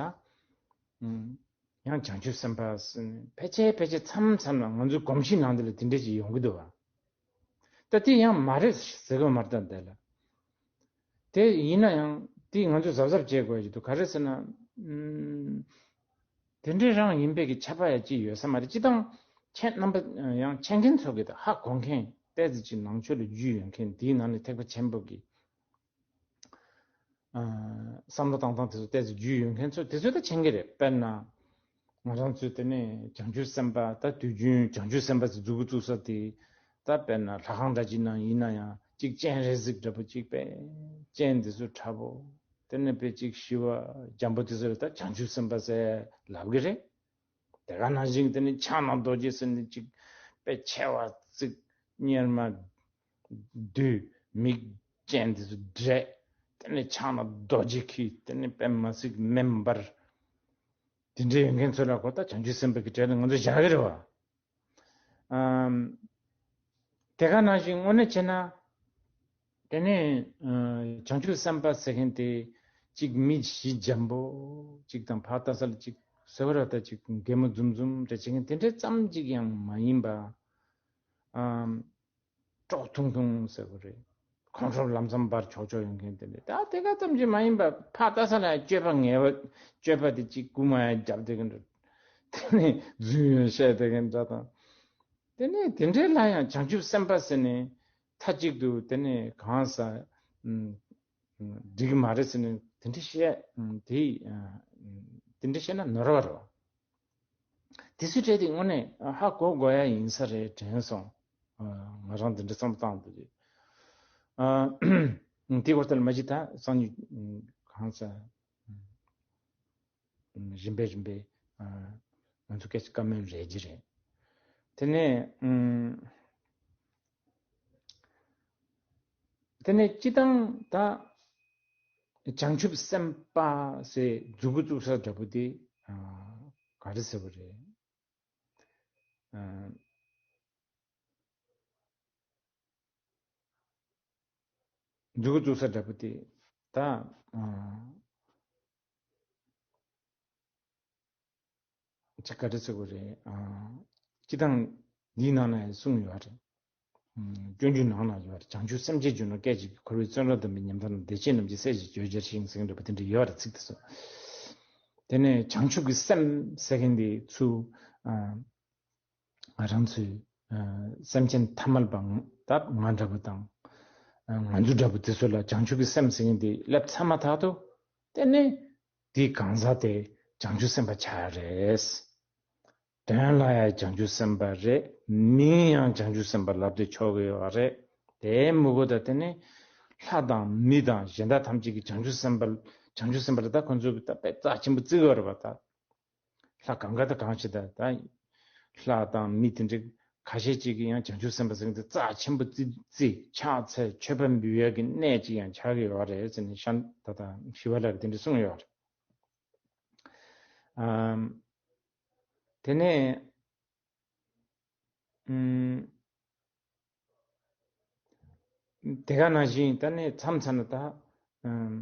ཨུམ། ཡང་བྱང་ཆུབ་སེམས་དཔའ་ཟེར་ནས་ཕལ་ཆེར་ཕལ་ཆེར་མཚམས་མཚམས་ལ་ང་ཚོའི་གོམས་གཤིས་ནང་དེ་ལ་དེ་འདྲ་ཅིག་ཡོང་གི་འདུག་བ། ད་དེ་ཡང་མ་རེད་ཟེར་གི་མ་རེད་ད་འདི་ལ། དེ་ཡིན་ན་ཡང་དེ་ང་ཚོས་གཟབ་གཟབ་བྱེད་དགོས་ཀྱི་འདུག་ག་རེ་ཟེར་ན། ཨུམ། དེ་འདྲའི་རང་ཡིན་པའི་གི་ཁྱབ་པ་ཡང་ཅིག་ཡོད་ས་མ་རེད། སྤྱིར་བཏང་ཁྱེད་རྣམ་པ་ཡང་མཁྱེན་མཁན་ཚོ་གིས་ད་ཧ་གོ་མཁན། ཏོག་ཙམ་ཅིག་ནང་ཆོས་ལ་རྒྱུས་ཡོད་མཁན། དེའི་ནང་ནས་ཐེག་པ་ཆེན་པོ་གི་ཨ། བསམ་བློ་བཏང་སྟངས་དེ་ཚོ་ཏོག་ཙམ་རྒྱུས་ཡོད་མཁན་ཚོ་དེ་ཚོས་ད་མཁྱེན་གྱི་རེད། དཔེར་ན། ང་རང་ཚོས་དེ་ནས་བྱང་ཆུབ་སེམས་དཔའ། ད་དུས་རྒྱུན་བྱང་ཆུབ་སེམས་དཔའ་ཟེར་མཛུབ་གུ་བཙུགས་ས་དེ། ད་དཔེར་ན་ལྷ་ཁང་འདྲ་ཅིག་ནང་ཡིན་ན་ཡང་། ཅིག་སྤྱན་རས་གཟིགས་འདྲ་པོ་ཅིག་པས། སྤྱན་འདི་ཚོ་ཁྲ་པོ། དེ་ནས་དཔེ་ཅིག་ཞི་བ་འཇམ་པོ་དེ་ཚོ་ལ་ད་བྱང་ཆུབ་སེམས་དཔའ་ཟེར་ལབ་ཀྱི་རེད། དེ་ག་ནང་བཞིན་དེ་ནས་ཕྱག་ན་རྡོ་རྗེ་ཟེར་ནས་ཅིག་དཔེ་མཆེ་བ་གཙིགས། གཉེར་མ་བསྡུས། མིག་ཅན་དེ་ཚོ་བགྲད། དེ་ནས་ཕྱག་ན་རྡོ་རྗེ་འཁྱིལ། དེ་ནས་དཔེ་མ་སྲིད་མེ་འབར། དེ་འདྲའི་ཡོད་མཁན་ཚོ་ལ་གོ། ད་བྱང་ཆུབ་སེམས་དཔའ་གི་གྲས་ལ་ང་ཚོ་བཞག་གི་རེད་བ། ཨམ། དེ་ག་ནང་བཞིན་དངོས་གནས་བྱས་ན། དེ་ནས་ཨ། བྱང་ཆུབ་སེམས་དཔའ་ཟེར་མཁན་དེ་ཅིག་མི་ཞི་འཇམ་པོ་ཅིག་དང་། ཕར་ལྟ་ས་ལ་ཅིག་ཟེར་བ་ར། ད་ཅིག་གད་མོ་འཛུམ་འཛུམ་འདྲ་བྱེད་མཁན་དེ་འདྲ་ཙམ་ཅིག་ཡང་མ་ཡིན་པ། ཨམ། དཀྲོག་ཐུང་ཐུང་ཟེར་བ་རེད། ཁོང་ཁྲོ་ལམ་སང་འབར་ཆོག་ཆོག་ཡོང་མཁན་དེ་འདྲ། ད་དེ་ག་ཙམ་ཅིག་མ་ཡིན་པ། ཕར་ལྟ་ས་ལ་སྤྱོད་པ་ངན་པ། སྤྱོད་པ་དེ་ཅིག་རྐུན་མ་ཡང་རྒྱབ་བསྡད་མཁན་འདྲ། དེ་ནས་རྫུན་ཡང་བཤད་བསྡད་མཁན་འདྲ་དང་། དེ་ནས་དེ་འདྲའི་ལ་ཡང་བྱང་ཆུབ་སེམས་དཔའ་ཟེར་ནས་མཐའ་གཅིག་ཏུ་དེ་ནས་གང་ཟག་ཨུམ། འགྲིག་གི་མ་རེད་ཟེར་ནས་དེ་འདྲ་བཤད། ཨུམ། དེ་ཨ། དེ་འདྲ་བཤད་ན་ནོར་བ་རེད་བ། དེ་ཚོའི་གྲས་དེ་དངོས་གནས་ཧ་གོ་དགོས་ཡ་ཡིན་ས་རེད་དྲན་སོང་། ཨ། ང་རང་འདི་འདྲ་བསམ་བློ་བཏང་འདུག་ཨ། དེའི་སྐོར་དེ་ལ་མ་གཞི་ད་སང་ཉིན་གང་ཟག་རིམ་པས་རིམ་པས་ཨ། ང་ཚོ་སྐད་ཆ་བཀའ་མོལ་རེ་རྒྱུ་རེད། དེ་ནས་ཨུམ། དེ་ནས་སྤྱིར་བཏང་ད་བྱང་ཆུབ་སེམས་དཔའ་ཟེར་མཛུབ་གུ་བཙུགས་ས་འདྲ་པོ་དེ་ཨ། ག་རེ་ཟེར་བ་རེད། ཨ། མཛུབ་གུ་བཙུགས་ས་འདྲ་པོ་དེ་ད་ཨ། ཅིག་ག་རེ་ཟེར་དགོས་རེད། ཨ། སྤྱིར་བཏང་འདིའི་ནང་ན་ཡང་གསུངས་ཡོད་རེད། ཨ། སྤྱོད་འཇུག་ནང་ན་ཡོད་རེད། བྱང་ཆུབ་སེམས་ཅན་གྱུར་ན་སྐད་ཅིག་གིས། འཁོར་བའི་བཙོན་རར་སྡོམ་པའི་ཉམས་ཐག་ནི། བདེ་སྐྱིད་རྣམས་ཀྱི་སྲས་ཀྱི་བརྗོད་བྱར་ཤིང་། ཟེར་མཁན་འདྲ་པོ་དེ་འདྲ་ཡོད་རེད། ཚིག་དེ་ཚོ། དེ་ནས་བྱང་ཆུབ་ཀྱི་སེམས་ཟེར་མཁན་དེ་ཚུར་ཨ། ང་རང་ཚོའི་ཨ། སེམས་ཅན་ཐ་མལ་པ་ད་ང་འདྲ་པོ་དང་། ཨ། ང་ཚོ་འདྲ་པོ་དེ་ཚོ་ལ་བྱང་ཆུབ་ཀྱི་སེམས་ཟེར་མཁན་དེ་སླེབས་ཚར་མ་ཐག་ཏུ། དེ་ནས་དེའི་གང་ཟག་དེ་བྱང་ཆུབ་སེམས་དཔའ་ཆགས་རེད། དོན་ལ་ཡང་བྱང་ཆུབ་སེམས་དཔའ་རེད། མིང་ཡང་བྱང་ཆུབ་སེམས་དཔའ་ལབ་སྟེ་ཆོག་གི་ཡོད་རེད། དེ་མི་དགོས་ད། དེ་ནས་ལྷ་དང་མི་དང་གཞན་དག་ཐམས་ཅད་ཀྱིས་བྱང་ཆུབ་སེམས་དཔའ། བྱང་ཆུབ་སེམས་དཔའ་ལ་ད་ཁོ་ཚོས་ད་དཔེ་རྩ་ཆེན་པོ་བརྩི་གི་ཡོད་རེད་པ། ད་ལྷ་གང་ག་ད་གང་ཞིག་ད་ད་ལྷ་དང་མི་དེ་འདྲ་ཁ་ཤས་ཅིག་གིས་ཡང་བྱང་ཆུབ་སེམས་དཔའ་ཟེར་མཁན་དེ་རྩ་ཆེན་པོ་བརྩི་བརྩི། ཕྱག་འཚལ་མཆོད་པ་འབུལ་ཡག་གི་གནས་ཅིག་ཡང་ཆགས་ཀྱི་ཡོད་རེད་ཟེར་ནས་ཤན་ད་ད་ཞི་བ་ལྷ་གིས་དེ་འདྲ་གསུངས་ཡོད་རེད། ཨམ། དེ་ནས་ཨམ། དེ་ག་ནང་བཞིན་ད་ནི་མཚམས་མཚམས་ལ་ད་ཨམ།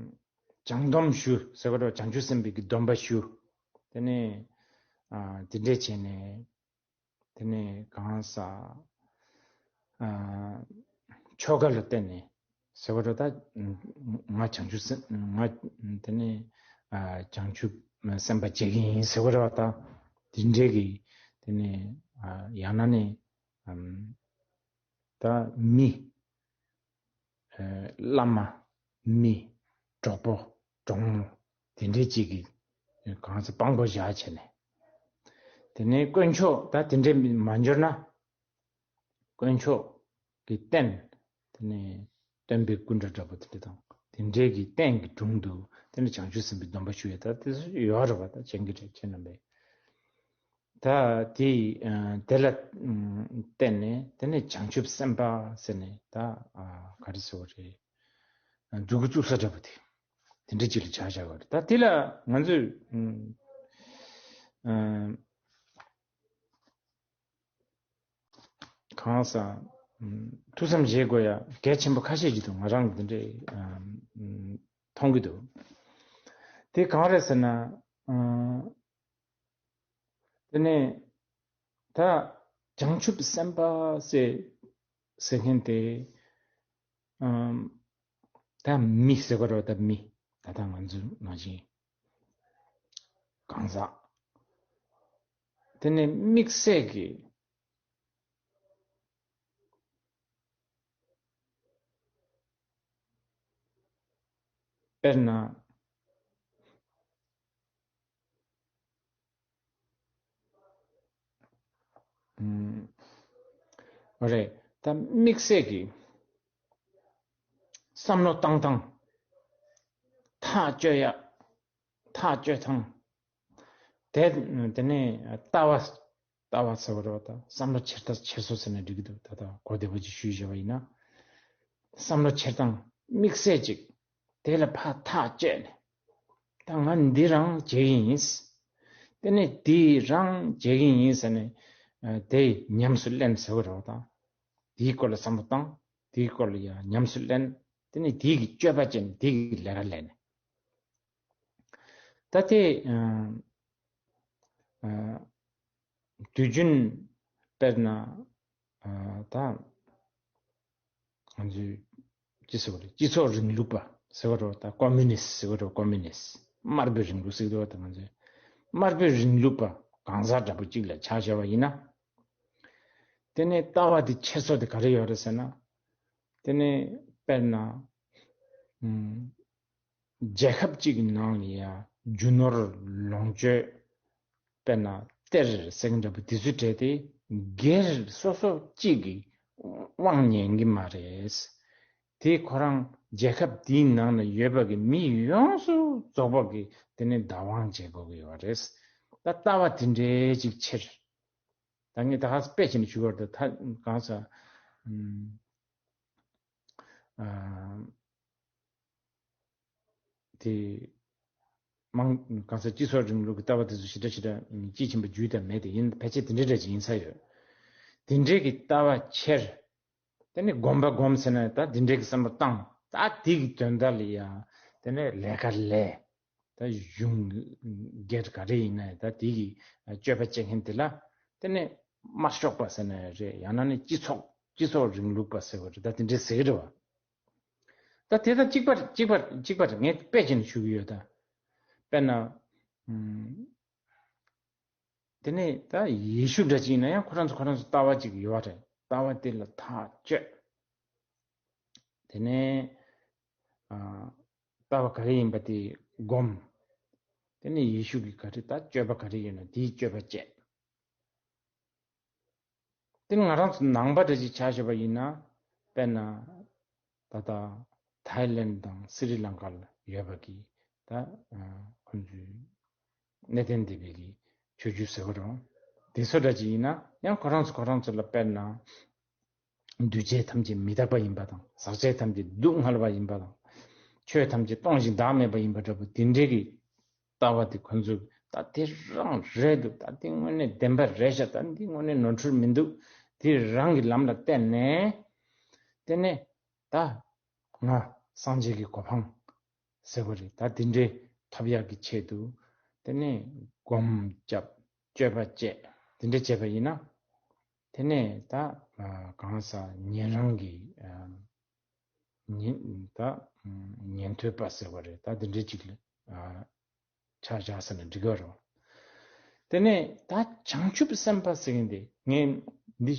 བྱང་སྡོམ་ཞུ་ཟེར་བ་རེད། བྱང་ཆུབ་སེམས་དཔའི་གི་སྡོམ་པ་ཞུ། དེ་ནས་ཨ། དེ་འདྲས་བྱས་ནས། དེ་ནས་གང་ཟག་ཨ། ཆོ་ག་ལ་བརྟེན་ནས་ཟེར་བ་རེད། ད་ང་བྱང་ཆུབ་སེམས། ང་དེ་ནས་ཨ། བྱང་ཆུབ་སེམས་དཔའ་བྱེད་ཀྱི་ཡིན་ཟེར་བ་རེད་པ། ད་དེ་འདྲས་ཀྱི་དེ་ནས་ཨ། ཡང་ན་ནི་ཨམ། ད་མི་ཨ། བླ་མ། མི། གྲོགས་པོ། གྲོགས་མོ། དེ་འདྲའི་གཅིག་གིས་གང་ཟག་དཔང་པོ་བཞག་བྱས་ནས། དེ་ནས་དཀོན་མཆོག་ད་དེ་འདྲའི་མ་འབྱོར་ན། དཀོན་མཆོག་གི་རྟེན། དེ་ནས་སྟོན་པའི་སྐུ་འདྲ་འདྲ་པོ་དེ་འདྲ་དང་། དེ་འདྲའི་གི་རྟེན་གྱི་དྲུང་དུ་དེ་ནས་བྱང་ཆུབ་སེམས་དཔའི་སྡོམ་པ་ཞུ་ཡས་ད་དེ་ཚོ་ཡོད་རེད་པ། ད་མཁྱེན་གྱི་རེད་ཁྱེད་རྣམ་པས། ད་དེ་དེ་ལ་བརྟེན་ནས་དེ་ནས་བྱང་ཆུབ་སེམས་དཔའ་ཟེར་ནས་ད་ག་རེ་ཟེར་བ་རེད། འཛུགས་སྐྲུན་བཙུགས་ས་འདྲ་པོ་དེ་དེ་འདྲའི་ཅིག་ལ་ཆ་བཞག་པ་རེད། ད་དེ་ལ་ང་ཚོས་གང་ཟག་ཐུགས་བསམ་བཞེས་དགོས་ཡ་གལ་ཆེན་པོ་ཁ་ཤས་ཅིག་འདུག་ང་རང་གི་འདི་འདྲའི་མཐོང་གི་འདུག་དེ་གང་རེད་ཟེར་ན། དེ་ནས་ད་བྱང་ཆུབ་སེམས་དཔའ་ཟེར་ཟེར་མཁན་དེ། ད་མི་ཟེར་བ་རེད། ད་མི་ད་ལྟ་ང་ཚོ་ནང་བཞིན་གང་ཟག་དེ་ནས་དམིགས་བསལ་གྱི་དཔེར་ན། ཨུམ། རེད། ད་དམིགས་བསལ་གྱི་བསམ་བློ་བཏང་སྟངས། ཐག་གཅོད་ཡ། ཐག་གཅོད་སྟངས། དེ་དེ་ནས་ལྟ་བ། ལྟ་བ་ཟེར་བ་རེད་པ། ད་བསམ་བློ་འཁྱེར་སྟངས་འཁྱེར་སོ་ཟེར་ནས་འགྲིག་གི་འདུག་ད་ལྟ་གོ་བདེ་པོ་ཅིག་ཞུས་བཞག་པ་ཡིན་ན། བསམ་བློ་འཁྱེར་སྟངས་དམིགས་བསལ་ཅིག་དེ་ལ་ཕར་ཐག་གཅོད་ནས། ད་ང་འདི་རང་བྱེད་ཀྱི་ཡིན། དེ་ནས་དེ་རང་བྱེད་ཀྱི་ཡིན་ཟེར་ནས། ཨ། དེ་ཉམས་སུ་ལེན་ཟེར་བ་རེད་པ། ད་དེའི་སྐོར་ལ་བསམ་བློ་བཏང་། དེའི་སྐོར་ལ་ཡང་ཉམས་སུ་ལེན། དེ་ནས་དེའི་གི་སྤྱོད་པ་ཅན་དེའི་གི་ལས་ཀ་ལས་ནས། ད་དེ། ཨ། ཨ། དུས་རྒྱུན་དཔེར་ན། ཨ། ད་ང་ཚོས་ཅི་ཟེར་བ་རེད། སྤྱི་ཚོགས་རིང་ལུགས་པ་ཟེར་བ་རེད་པ། ད་ཀོ་མུ་ནིསི་ཟེར་བ་རེད་པ། ཀོ་མུ་ནིསི། དམར་པོའི་རིང་ལུགས་ཟེར་གྱི་འདུག་པ། ད་ང་ཚོས་དམར་པོའི་རིང་ལུགས་པ་གང་ཟག་འདྲ་པོ་གཅིག་ལ་ཆ་བཞག་པ་ཡིན་ན། དེ་ནས་ལྟ་བ་དེ་འཁྱེར་སོ་དེ་ག་རེ་ཡོད་རེད་ཟེར་ན། དེ་ནས་དཔེར་ན། ཨུམ། རྒྱལ་ཁབ་གཅིག་གི་ནང་ལ་ཡང་རྒྱུ་ནོར་ལོངས་སྤྱོད། དཔེར་ན་གཏེར་ཟེར་མཁན་འདྲ་པོ་དེ་ཚོའི་གྲས་དེ་སྒེར་སོ་སོ་གཅིག་གིས་དབང་ཉན་གྱི་མ་རེད། དེ་ཁོ་རང་རྒྱལ་ཁབ་དེའི་ནང་ན་ཡོད་པ་གི་མི་ཡོངས་སུ་རྫོགས་པ་གིས་དེ་ནས་བདག་དབང་བྱེད་དགོས་ཀྱི་ཡོད་རེད། ད་ལྟ་བ་དེ་འདྲའི་ཅིག་འཁྱེར། ད་ངས་ད་ག་ས་དཔེ་བྱས་ནས་ཞུ་བར་དུ། ད་གང་ཟག་ཨུམ། ཨ། དེ་མང་གང་ཟག་སྤྱི་ཚོགས་རིང་ལུགས་ཀྱི་ལྟ་བ་དེ་ཚོ་ཞེ་དྲག་ཞེ་དྲག་དཔྱིས་ཕྱིན་པ་རྒྱུས་དང་མེད་དེ་ཡིན། ཕལ་ཆེར་དེ་འདྲའི་འདྲ་ཅིག་ཡིན་ས་ཡོད། དེ་འདྲའི་གི་ལྟ་བ་འཁྱེར། དེ་ནས་སྒོམ་པ་སྒོམ་ཟེར་ན་ད་དེ་འདྲའི་གི་བསམ་བློ་བཏང་། ད་དེ་གི་དོན་དག་ལ་ཡ་དེ་ནས་ལས་ཀ་ལས། ད་གཞུང་སྒེར་ག་རེ་ཡིན་ན་ད་དེ་གི་སྤྱོད་པ་བྱེད་མཁན་དེ་ལ་དེ་ནས་དམར་ཤོག་པ་ཟེར་ན་རེད། ཡང་ན་ནི་སྤྱི་ཚོགས་སྤྱི་ཚོགས་རིང་ལུགས་པ་ཟེར་བ་རེད། ད་དེ་འདྲའི་ཟེར་གི་རེད་པ། ད་དེ་དང་གཅིག་པ་གཅིག་པ་གཅིག་པ་རེད། ངས་དཔེ་བྱས་ནས་ཞུ་གི་ཡོད། ད་དཔེར་ན། ཨུམ། དེ་ནས་ད་ཡེ་ཤུ་འདྲ་ཅིག་ཡིན་ན་ཡང་ཁོ་རང་ཚོ་ཁོ་རང་ཚོ་ལྟ་བ་ཅིག་ཡོད་པ་རེད། ལྟ་བ་དེ་ལ་ཐག་གཅོད། དེ་ནས། ཨ། ལྟ་བ་ག་རེ་ཡིན་པ་དེ་སྒོམ། དེ་ནས་ཡེ་ཤུ་གི་ག་རེ་ད་སྤྱོད་པ་ག་རེ་ཡོད་ན་དེའི་སྤྱོད་པ་བྱེད། དེ་ང་རང་ཚོ་ནང་པ་འདྲ་ཅིག་ཆ་བཞག་པ་ཡིན་ན། དཔེར་ན་ད་ལྟ་ཐའི་ལེན་དང་སི་རི་ལང་ཀ་ལ་ཡོད་པ་གི་ད་ཁོང་ཚོའི་གནས་བརྟན་སྡེ་པའི་གི་ཆོས་བརྒྱུད་ཟེར་བ་རེད། དེ་ཚོ་འདྲ་ཅིག་ཡིན་ན་ཡང་ཁོ་རང་ཚོ་ཁོ་རང་ཚོ་ལ་དཔེར་ན། འདུས་བྱས་ཐམས་ཅད་མི་རྟག་པ་ཡིན་པ་དང་། ཟག་བཅས་ཐམས་ཅད་སྡུག་བསྔལ་བ་ཡིན་པ་དང་། ཆོས་ཐམས་ཅད་སྟོང་ཞིང་བདག་མེད་པ་ཡིན་པ་འདྲ་པོ་དེ་འདྲའི་གི་ལྟ་བ་དེ་ཁོ་ཚོས་ད་དེ་རང་རེད་འདུག་ད་དེ་དངོས་གནས་བདེན་པ་རེད་ཤག་ད་འདི་དངོས་གནས་ནོར་འཁྲུལ་མི་འདུག་དེ་རང་གི་ལམ་ལ་བརྟེན་ནས། དེ་ནས་ད་ང་སངས་རྒྱས་ཀྱི་གོ་འཕང་ཟེར་བ་རེད། ད་དེ་འདྲའི་ཐོབ་ཡག་གི་ཆེད་དུ་དེ་ནས་སྒོམ་རྒྱབ། སྤྱོད་པ་བྱས། དེ་འདྲ་བྱས་པ་ཡིན་ན། དེ་ནས་ད་གང་ཟག་ཉན་རང་གི་ཉན་ད་ཉན་ཐོས་པ་ཟེར་བ་རེད། ད་དེ་འདྲའི་ཅིག་ལ་ཆ་བཞག་ཟེར་ན་འགྲིག་གི་རེད། དེ་ནས་ད་བྱང་ཆུབ་སེམས་དཔའ་ཟེར་མཁན་དེ་ངས་འདི་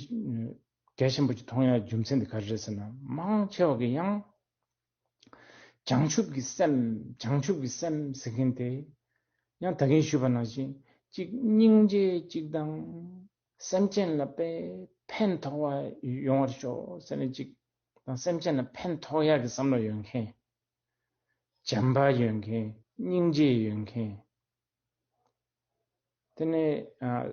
གལ་ཆེན་པོ་ཅིག་མཐོང་ཡག་རྒྱུ་མཚན་དེ་ག་རེ་རེད་ཟེར་ན། མང་ཆེ་བ་གི་ཡང་ བྱང་ཆུབ་ཀྱི་སེམས། བྱང་ཆུབ་ཀྱི་སེམས་ཟེར་མཁན་དེ། ཡང་ད་གིན་ཞུས་པ་ནང་བཞིན་གཅིག་སྙིང་རྗེ་གཅིག་དང་། སེམས་ཅན་ལ་དཔེ་ཕན་ཐོགས་པ་ཡོང་བར་ཤོག་ཟེར་ནས་གཅིག་དང་། སེམས་ཅན་ལ་ཕན་ཐོགས་ཡག་གི་བསམ་བློ་ཡོད་མཁན། བྱམས་པ་ཡོད་མཁན། སྙིང་རྗེ་ཡོད་མཁན། དེ་ནས་ཨ།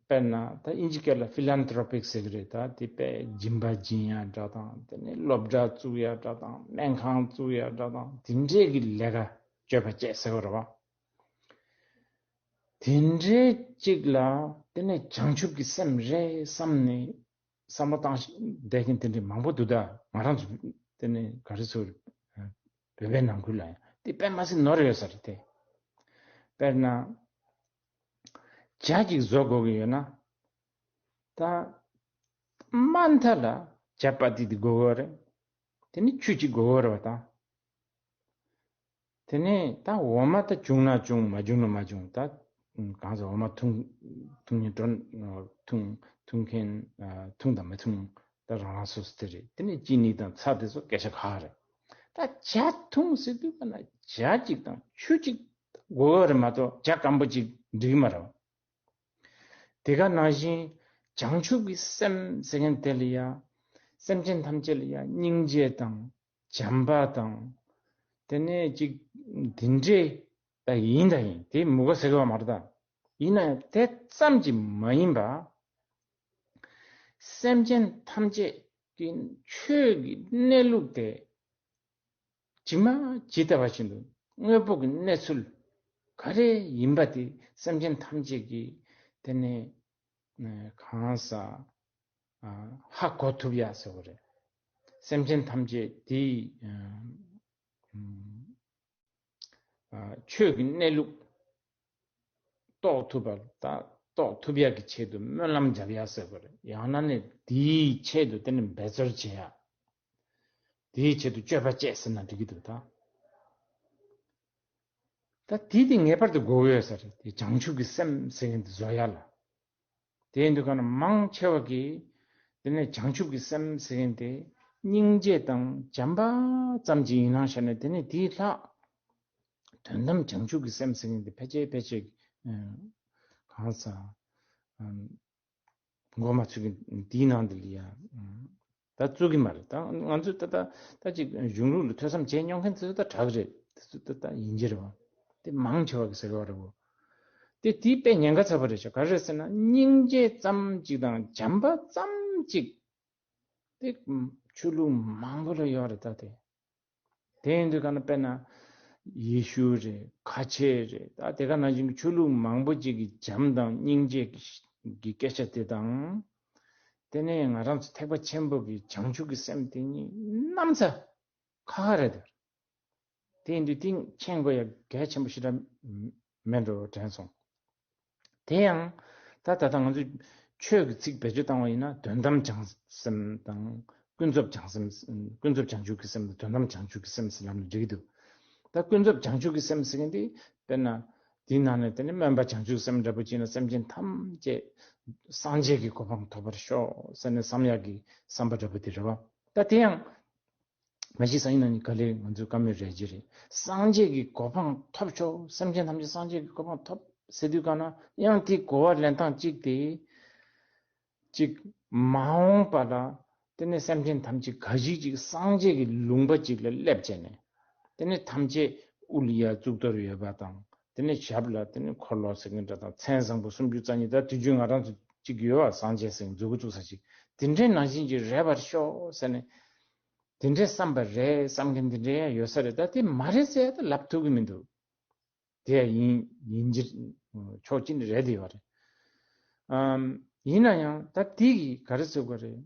དཔེར་ན་ད་ཨིན་ཇི་སྐད་ལ་ཕི་ལན་ཐྲོ་པིག་ཟེར་གི་རེད། ད་དེ་དཔེ་སྦྱིན་པ་སྦྱིན་ཡ་འདྲ་དང་། དེ་ནས་སློབ་གྲྭ་བཙུགས་ཡ་འདྲ་དང་། སྨན་ཁང་བཙུགས་ཡ་འདྲ་དང་། དེ་འདྲས་ཀྱི་ལས་ཀ་སྤྱོད་པ་བྱས་ཟེར་བ་རེད་བ། དེ་འདྲས་གཅིག་ལ་དེ་ནས་བྱང་ཆུབ་ཀྱི་སེམས་རེད་བསམ་ནས། བསམ་བློ་བཏང་བསྡད་མཁན་དེ་འདྲ་མང་པོ་འདུག་ད་ང་རང་ཚོ་དེ་ནས་ག་རེ་ཟེར། བོད་པའི་ནང་ཁུལ་ལ་ཡང་དེ་དཔེ་མ་སྲིད་ནོར་ཡོད་ས་རེད་དེ། དཔེར་ན། ཇ་གཅིག་བཟོ་དགོས་ཀྱི་ཡོད་ན། ད། མ་མཐའ་ལ་ཇ་པ་ཏི་དེ་དགོས་ཀྱི་རེད། དེ་ནས་ཆུ་གཅིག་དགོས་ཀྱི་རེད་བ་ད། དེ་ནས་ད་འོ་མ་ད་བྱུང་ན་བྱུང་། མ་བྱུང་ན་མ་བྱུང་། ད་གང་ཟེར། འོ་མ་འཐུང་འཐུང་མཁན་འགྲོ། འཐུང་འཐུང་མཁན་ཨ། འཐུང་དང་མི་འཐུང་ད་རང་རང་སོ་སོ་དེ་རེད། དེ་ནས་ཅི་ནི་དང་ཚྭ་དེ་ཚོ་སྐད་ཆ་ཁག་རེད། ད་ཇ་འཐུང་ཟེར་དུས་ཀ་ན་ཇ་གཅིག་དང་ཆུ་གཅིག་དགོས་པ་རེད་མ་གཏོགས་ཇ་སྐམ་པོ་གཅིག་འགྲིག་གི་མ་རེད། དེ་ག་ནང་བཞིན་བྱང་ཆུབ་ཀྱི་སེམས་ཟེར་མཁན་དེ་ལ་ཡ། སེམས་ཅན་ཐམས་ཅད་ལ་ཡ་སྙིང་རྗེ་དང་། བྱམས་པ་དང་། དེ་ནས་ཅིག་འདི་འདྲས་ད་ཡིན་ད་ཡིན། དེ་མི་དགོས་ཟེར་གི་བ་མ་རེད་ད། ཡིན་ན་ཡང་དེ་ཙམ་གྱིས་མ་ཡིན་པ། སེམས་ཅན་ཐམས་ཅད་ཀྱི་ཆོས་ཀྱི་གནས་ལུགས་དེ་ཇི་མ་ཇི་ལྟ་བ་བཞིན་དུ་དངོས་པོ་གི་གནས་ཚུལ་ག་རེ་ཡིན་པ་དེ་སེམས་ཅན་ཐམས་ཅད་ཀྱིས་དེ་ནས་གང་ཟག་ཧ་གོ་ཐུབ་ཡ་ཟེར་བ་རེད། སེམས་ཅན་ཐམས་ཅད་དེའི་ཆོས་ཀྱི་གནས་ལུགས་རྟོགས་ཐུབ་པ་དང་རྟོགས་ཐུབ་ཡག་གི་ཆེད་དུ་སྨོན་ལམ་རྒྱབ་ཡག་ཟེར་བ་རེད། ཡང་ན་ནི་དེའི་ཆེད་དུ་དེ་ནི་འབད་རྩོལ་བྱེད་ཡག་དེའི་ཆེད་དུ་སྤྱོད་པ་བྱས་ཟེར་ན་འགྲིག་གི་འདུག་ད། ད་དེ་དེ་ངེས་པར་དུ་དགོས་ཀྱི་ཡོད་ས་རེད། དེ་བྱང་ཆུབ་ཀྱི་སེམས་ཟེར་མཁན་དེ་བཟོ་ཡག་ལ། དེ་ཡིན་དུས་ག་ན་མང་ཆེ་བ་གིས་དེ་ནས་བྱང་ཆུབ་ཀྱི་སེམས་ཟེར་མཁན་དེ་སྙིང་རྗེ་དང་བྱམས་པ་ཙམ་གྱི་ཡིན་ནང་བཞག་ནས། དེ་ནས་དེའི་ལྷག་དོན་དམ་བྱང་ཆུབ་ཀྱི་སེམས་ཟེར་མཁན་དེ་ཕལ་ཆེར་ཕལ་ཆེར་གང་ཟག་མགོ་མ་ཚོས་ཀྱི་དེའི་ནང་དུ་ལ་ཡ་ད་བཙུགས་ཀྱི་མ་རེད། ད་ང་ཚོས་ད་ད་ད་ཅིག་གཞུང་ལུགས་ལ་ཐོས་བསམ་བྱས་མྱོང་མཁན་དེ་ཚོ་ད་དྲག་རེད། དེ་ཚོ་ད་ད་ཡིན་གྱི་རེད་བ། དེ་མང་ཆེ་བ་གི་ཟེར་བ་རེད་བོ། དེ་དེའི་དཔེ་ཉེན་ཁ་ཚ་པོ་རེད་ཤག་ག་རེ་རེད་ཟེར་ན། སྙིང་རྗེ་ཙམ་ཅིག་དང་བྱམས་པ་ཙམ་ཅིག་དེ་ཆོས་ལུགས་མང་པོ་ལ་ཡོད་རེད་ད་དེ། དེ་ཡིན་དུས་ག་ན་དཔེར་ན་ཡེ་ཤུ་རེད། ཁ་ཆེ་རེད། ད་དེ་ག་ནང་བཞིན་གྱི་ཆོས་ལུགས་མང་པོ་ཅིག་གི་བྱམས་དང་སྙིང་རྗེ་གི་སྐད་ཆ་དེ་དང་། དེ་ནས་ང་རང་ཚོ་ཐེག་པ་ཆེན་པོ་གི་བྱང་ཆུབ་ཀྱི་སེམས་དེ་གཉིས་གནམ་ས་ཁ་ཁ་རེད་དེ། དེ་ཡིན་དུས་དེ་མཁྱེན་དགོས་ཡ་གལ་ཆེན་པོ་ཞེ་དྲག་མེད་འགྲོ་དྲན་སོང་། དེ་ཡང་ད་ད་ལྟ་ང་ཚོས་ཆོས་ཀྱི་ཚིག་བེད་སྤྱོད་བཏང་བ་ཡིན་ན། དོན་དམ་བྱང་སེམས་དང་ཀུན་རྫོབ་བྱང་སེམས། ཀུན་རྫོབ་བྱང་ཆུབ་ཀྱི་སེམས་དང་དོན་དམ་བྱང་ཆུབ་ཀྱི་སེམས་ཟེར་ལབ་ནས་འགྲིག་གི་འདུག་ད་ཀུན་རྫོབ་བྱང་ཆུབ་ཀྱི་སེམས་ཟེར་མཁན་དེ་དཔེར་ན་དེའི་ནང་ནས་དེ་ནི་སྨོན་པ་བྱང་ཆུབ་སེམས་འདྲ་པོ་ཅིག་ན། སེམས་ཅན་ཐམས་ཅད་སངས་རྒྱས་ཀྱི་གོ་འཕང་ཐོབ་པར་ཤོག་ཟེར་ནས་བསམ་ཡག་གི་བསམ་པ་འདྲ་པོ་དེ་རེད་བ། ད་དེ་ཡང་མ་གཞི་སང་ཉིན་ནང་ཉིན་ག་ལེར་ང་ཚོའི་བཀའ་མོལ་རེད་ཀྱི་རེད། སངས་རྒྱས་ཀྱི་གོ་འཕང་ཐོབ་ཆོག་སེམས་ཅན་ཐམས་ཅད་སངས་རྒྱས་ཀྱི་གོ་འཕང་ཐོབ་ཟེར་དུས་ག་ན་ཡང་དེའི་གོ་བ་ལེན་སྟངས་གཅིག་དེ། གཅིག་མ་འོངས་པ་ལ་དེ་ནས་སེམས་ཅན་ཐམས་ཅད་ག་ཞིག་ཅིག་སངས་རྒྱས་ཀྱི་ལུང་པ་ཅིག་ལ་སླེབས་བྱས་ནས། དེ་ནས་ཐམས་ཅད་དབུ་ལ་ཡ་གཙུག་ཏོར་ཡོད་པ་དང་། དེ་ནས་ཞབས་ལ་དེ་ནས་འཁོར་ལོ་ཟེར་མཁན་འདྲ་དང་། མཚན་བཟང་པོ་སུམ་ཅུ་རྩ་གཉིས། ད་དུས་རྒྱུན་ང་རང་ཚོ་གཅིག་ཡོད་པ། སངས་རྒྱས་ཟེར་མཁན་མཛུབ་གུ་བཙུགས་ས་ཅིག་དེ་འདྲའི་ནང་བཞིན་གྱི་རེད་པར་ཤོག་ཟེར་ནས། དེ་འདྲའི་བསམ་པ་རེད། བསམ་མཁན་དེ་འདྲའི་ཡང་ཡོད་ས་རེད། ད་དེ་མ་རེད་ཟེར་ཡ་ད་ལབ་ཐུབ་ཀྱི་མི་འདུག་དེ་ཡང་ཡིན་ཡིན་གྱི་ཆོག་གི་རེད་དེ་ཡོད་རེད། ཨམ། ཡིན་ན་ཡང་ད་དེ་གི་ག་རེ་ཟེར་དགོས་རེད།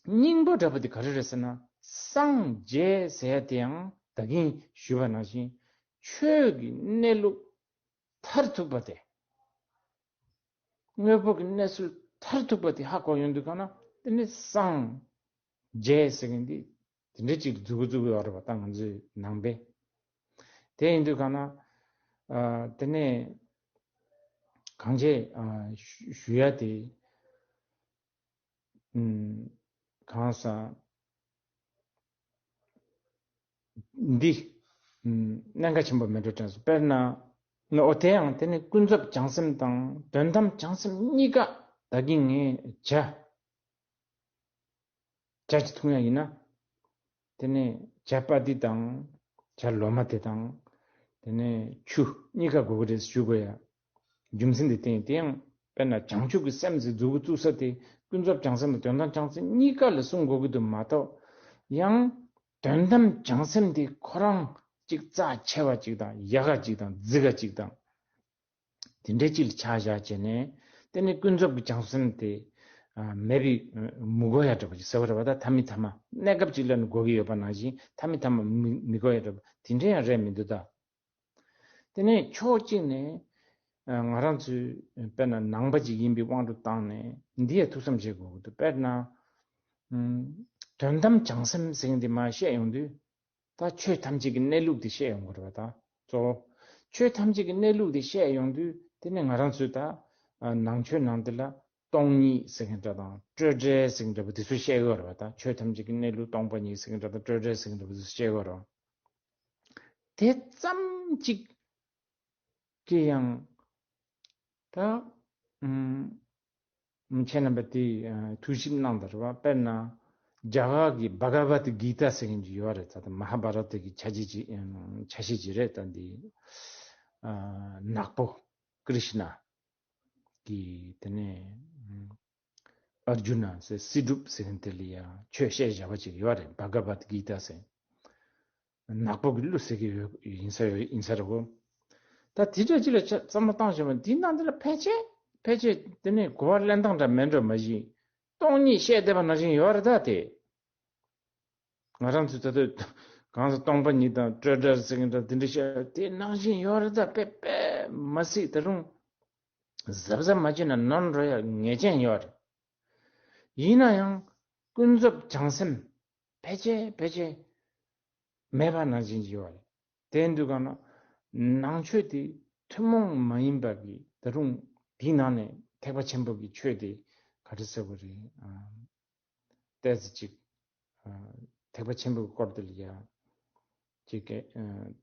སྙིང་པོ་འདྲ་པོ་དེ་ག་རེ་རེད་ཟེར་ན། སངས་རྒྱས་ཟེར་ཡ་དེ་ཡང་ད་གིན་ཞུས་པ་ནང་བཞིན་ཆོས་ཀྱི་གནས་ལུགས་མཐར་ཐུག་པ་དེ། དངོས་པོ་གི་གནས་ཚུལ་མཐར་ཐུག་པ་དེ་ཧ་གོ་ཡོང་དུས་ག་ན། དེ་ནི་སངས་རྒྱས་ཟེར་མཁན་དེ་དེ་འདྲ་ཅིག་མཛུབ་གུ་བཙུགས་ཡོད་རེད་པ། ད་ང་ཚོའི་ནང་པའི། དེ་ཡིན་དུས་ག་ན། ཨ། དེ་ནས་གང་བྱས། ཨ། ཞུ་ཞུ་ཡ་དེ། ཨུམ། གང་ཟག་འདི་གནད་འགག་ཆེན་པོ་མེད་འགྲོ་དྲན་སོང་། དཔེར་ན་ནི་འོ་དེ་ཡང་དེ་ནི་ཀུན་རྫོབ་བྱང་སེམས་དང་དོན་དམ་བྱང་སེམས་གཉིས་ཀ་ད་གིན་ངས་བྱ་བྱ་ཅིག་འཐུང་ཡ་ཡིན་ན། དེ་ནས་བྱ་པ་ཏི་དང་བྱ་ལོ་མ་དེ་དང་། དེ་ནས་ཆུ་གཉིས་ཀ་དགོས་ཀྱི་རེད་ཞུ་དགོས་ཡ། རྒྱུ་མཚན་དེ་བསྟན་དེ་ཡང་དཔེར་ན་བྱང་ཆུབ་ཀྱི་སེམས་ཟེར་མཛུབ་གུ་བཙུགས་ས་དེ་ཀུན་རྫོབ་བྱང་སེམས་དང་དོན་དམ་བྱང་སེམས་གཉིས་ཀ་ལ་གསུང་དགོས་ཀྱི་འདུག་མ་གཏོགས། ཡང་དོན་དམ་བྱང་སེམས་དེ་ཁོ་རང་གཅིག་རྩ་ཆེ་བ་གཅིག་དང་ཡག་ག་གཅིག་དང་རྫིག་ག་གཅིག་དང་། དེ་འདྲའི་ཅིག་ལ་ཆ་བཞག་བྱས་ནས། དེ་ནི་ཀུན་རྫོབ་ཀྱི་བྱང་སེམས་དེ་མེད་པའི་མི་དགོས་ཡ་འདྲ་པོ་ཅིག་ཟེར་བ་རེད་པ། ད་མཐའ་མི་མཐའ་མ་གནས་སྐབས་ཅིག་ལ་ནི་དགོས་ཀྱི་ཡོད་པ་ནང་བཞིན་མཐའ་མི་མཐའ་མ་མི་མི་དགོས་ཡ་འདྲ་པོ་དེ་འདྲ་ཡང་རེད་མི་འདུག་ད། དེ་ནས་ཕྱོགས་གཅིག་ནས་ང་རང་ཚོའི་དཔེར་ན་ནང་པ་ཅིག་ཡིན་པའི་དབང་དུ་བཏང་ནས་འདི་ཡ་ཐུགས་བསམ་བཞེས་དགོས་ཀྱི་འདུག་དཔེར་ན་དོན་དམ་བྱང་སེམས་ཟེར་མཁན་འདི་མར་བཤད་ཡོང་དུས། ད་ཆོས་ཐམས་ཅད་ཀྱི་གནས་ལུགས་དེ་བཤད་ཡོང་གི་རེད་པ། ད་གཙོ་བོ་ཆོས་ཐམས་ཅད་ཀྱི་གནས་ལུགས་དེ་བཤད་ཡོང་དུས་དེ་ནི་ང་རང་ཚོས་ད་ནང་ཆོས་ནང་དེ་ལ་སྟོང་ཉིད་ཟེར་མཁན་འདྲ་དང་སྤྲོས་བྲལ་ཟེར་མཁན་འདྲ་པོ་དེ་ཚོ་བཤད་ཡོད་རེད་པ། ད་ཆོས་ཐམས་ཅད་ཀྱི་གནས་ལུགས་སྟོང་པ་ཉིད་ཟེར་མཁན་འདྲ་དང་སྤྲོས་བྲལ་ཟེར་མཁན་འདྲ་པོ་དེ་ཚོ་བཤད་ཡོད་རེད་པ། དེ་ཙམ་གཅིག་གིས་ཡང་ད་ཨུམ། ཁྱེད་རྣམ་པ་དེ་ཐུགས་ཞིབ་གནང་དང་རེད་པ། དཔེར་ན་རྒྱ་གར་གྱི་བྷ་ག་བད་གི་ཏཱ་ཟེར་མཁན་ཅིག་ཡོད་རེད། ད་ལྟ་མ་ཧཱ་བྷ་ར་ཏ་གི་ཆ་ཤས་ཅིག་ཆ་ཤས་ཅིག་རེད། ད་འདི་ནག་པོ་ཀྲིཤ་ན་གི་དེ་ནས་ཨར་ཇུ་ན་ཟེར་སྲིད་སྒྲུབ་ཟེར་མཁན་དེ་ལ་ཡང་ཆོས་བཤད་བཞག་པ་ཅིག་ཡོད་རེད། བྷ་ག་བད་གི་ཏཱ་ཟེར། ནག་པོ་གི་གླུ་ཟེར་གི་ཡོད་ཡིན་ས་ཡོད་ཡིན་ས་རེད་གོ། ད་དེ་འདྲ་ཅིག་ལ་ཆ་བསམ་བློ་བཏང་བྱུང་བ་འདི་ནང་འདི་ལ་ཕལ་ཆེར་ཕལ་ཆེར་དེ་ནས་གོ་བ་ལེན་སྟངས་འདྲ་མེད་འགྲོ་མ་གཞི། སྟོང་ཉིད་བཤད་བསྡད་པ་ནང་བཞིན་ཡོད་རེད་ད་དེ། ང་རང་ཚོས་ད་ལྟ་གང་ཟེར་སྟོང་པ་ཉིད་དང་སྤྲོས་བྲལ་ཟེར་གི་འདྲ་དེ་འདྲ་བཤད་དེ་ནང་བཞིན་ཡོད་རེད་ད། དཔེ་དཔེ་མ་སྲིད་ད་རུང་གཟབ་གཟབ་མ་བྱས་ན་ནོར་འགྲོ་ཡ་ངེས་ཅན་ཡོད་རེད། ཡིན་ན་ཡང་ཀུན་རྫོབ་བྱང་སེམས་ཕལ་ཆེར་ཕལ་ཆེར་མེད་པ་ནང་བཞིན་ཡོད་རེད། དེ་འདུག་ག་ན་ནང་ཆོས་དེ་ཐུན་མོང་མ་ཡིན་པ་གི་ད་རུང་དེའི་ནང་ནས་ཐེག་པ་ཆེན་པོ་གི་ཆོས་དེ་ག་རེ་ཟེར་དགོས་རེད། ཨ། ཏོག་ཙམ་ཅིག་ཨ། ཐེག་པ་ཆེན་པོའི་སྐོར་དེ་ལ་ཡ་ཅིག་གི་ཨ།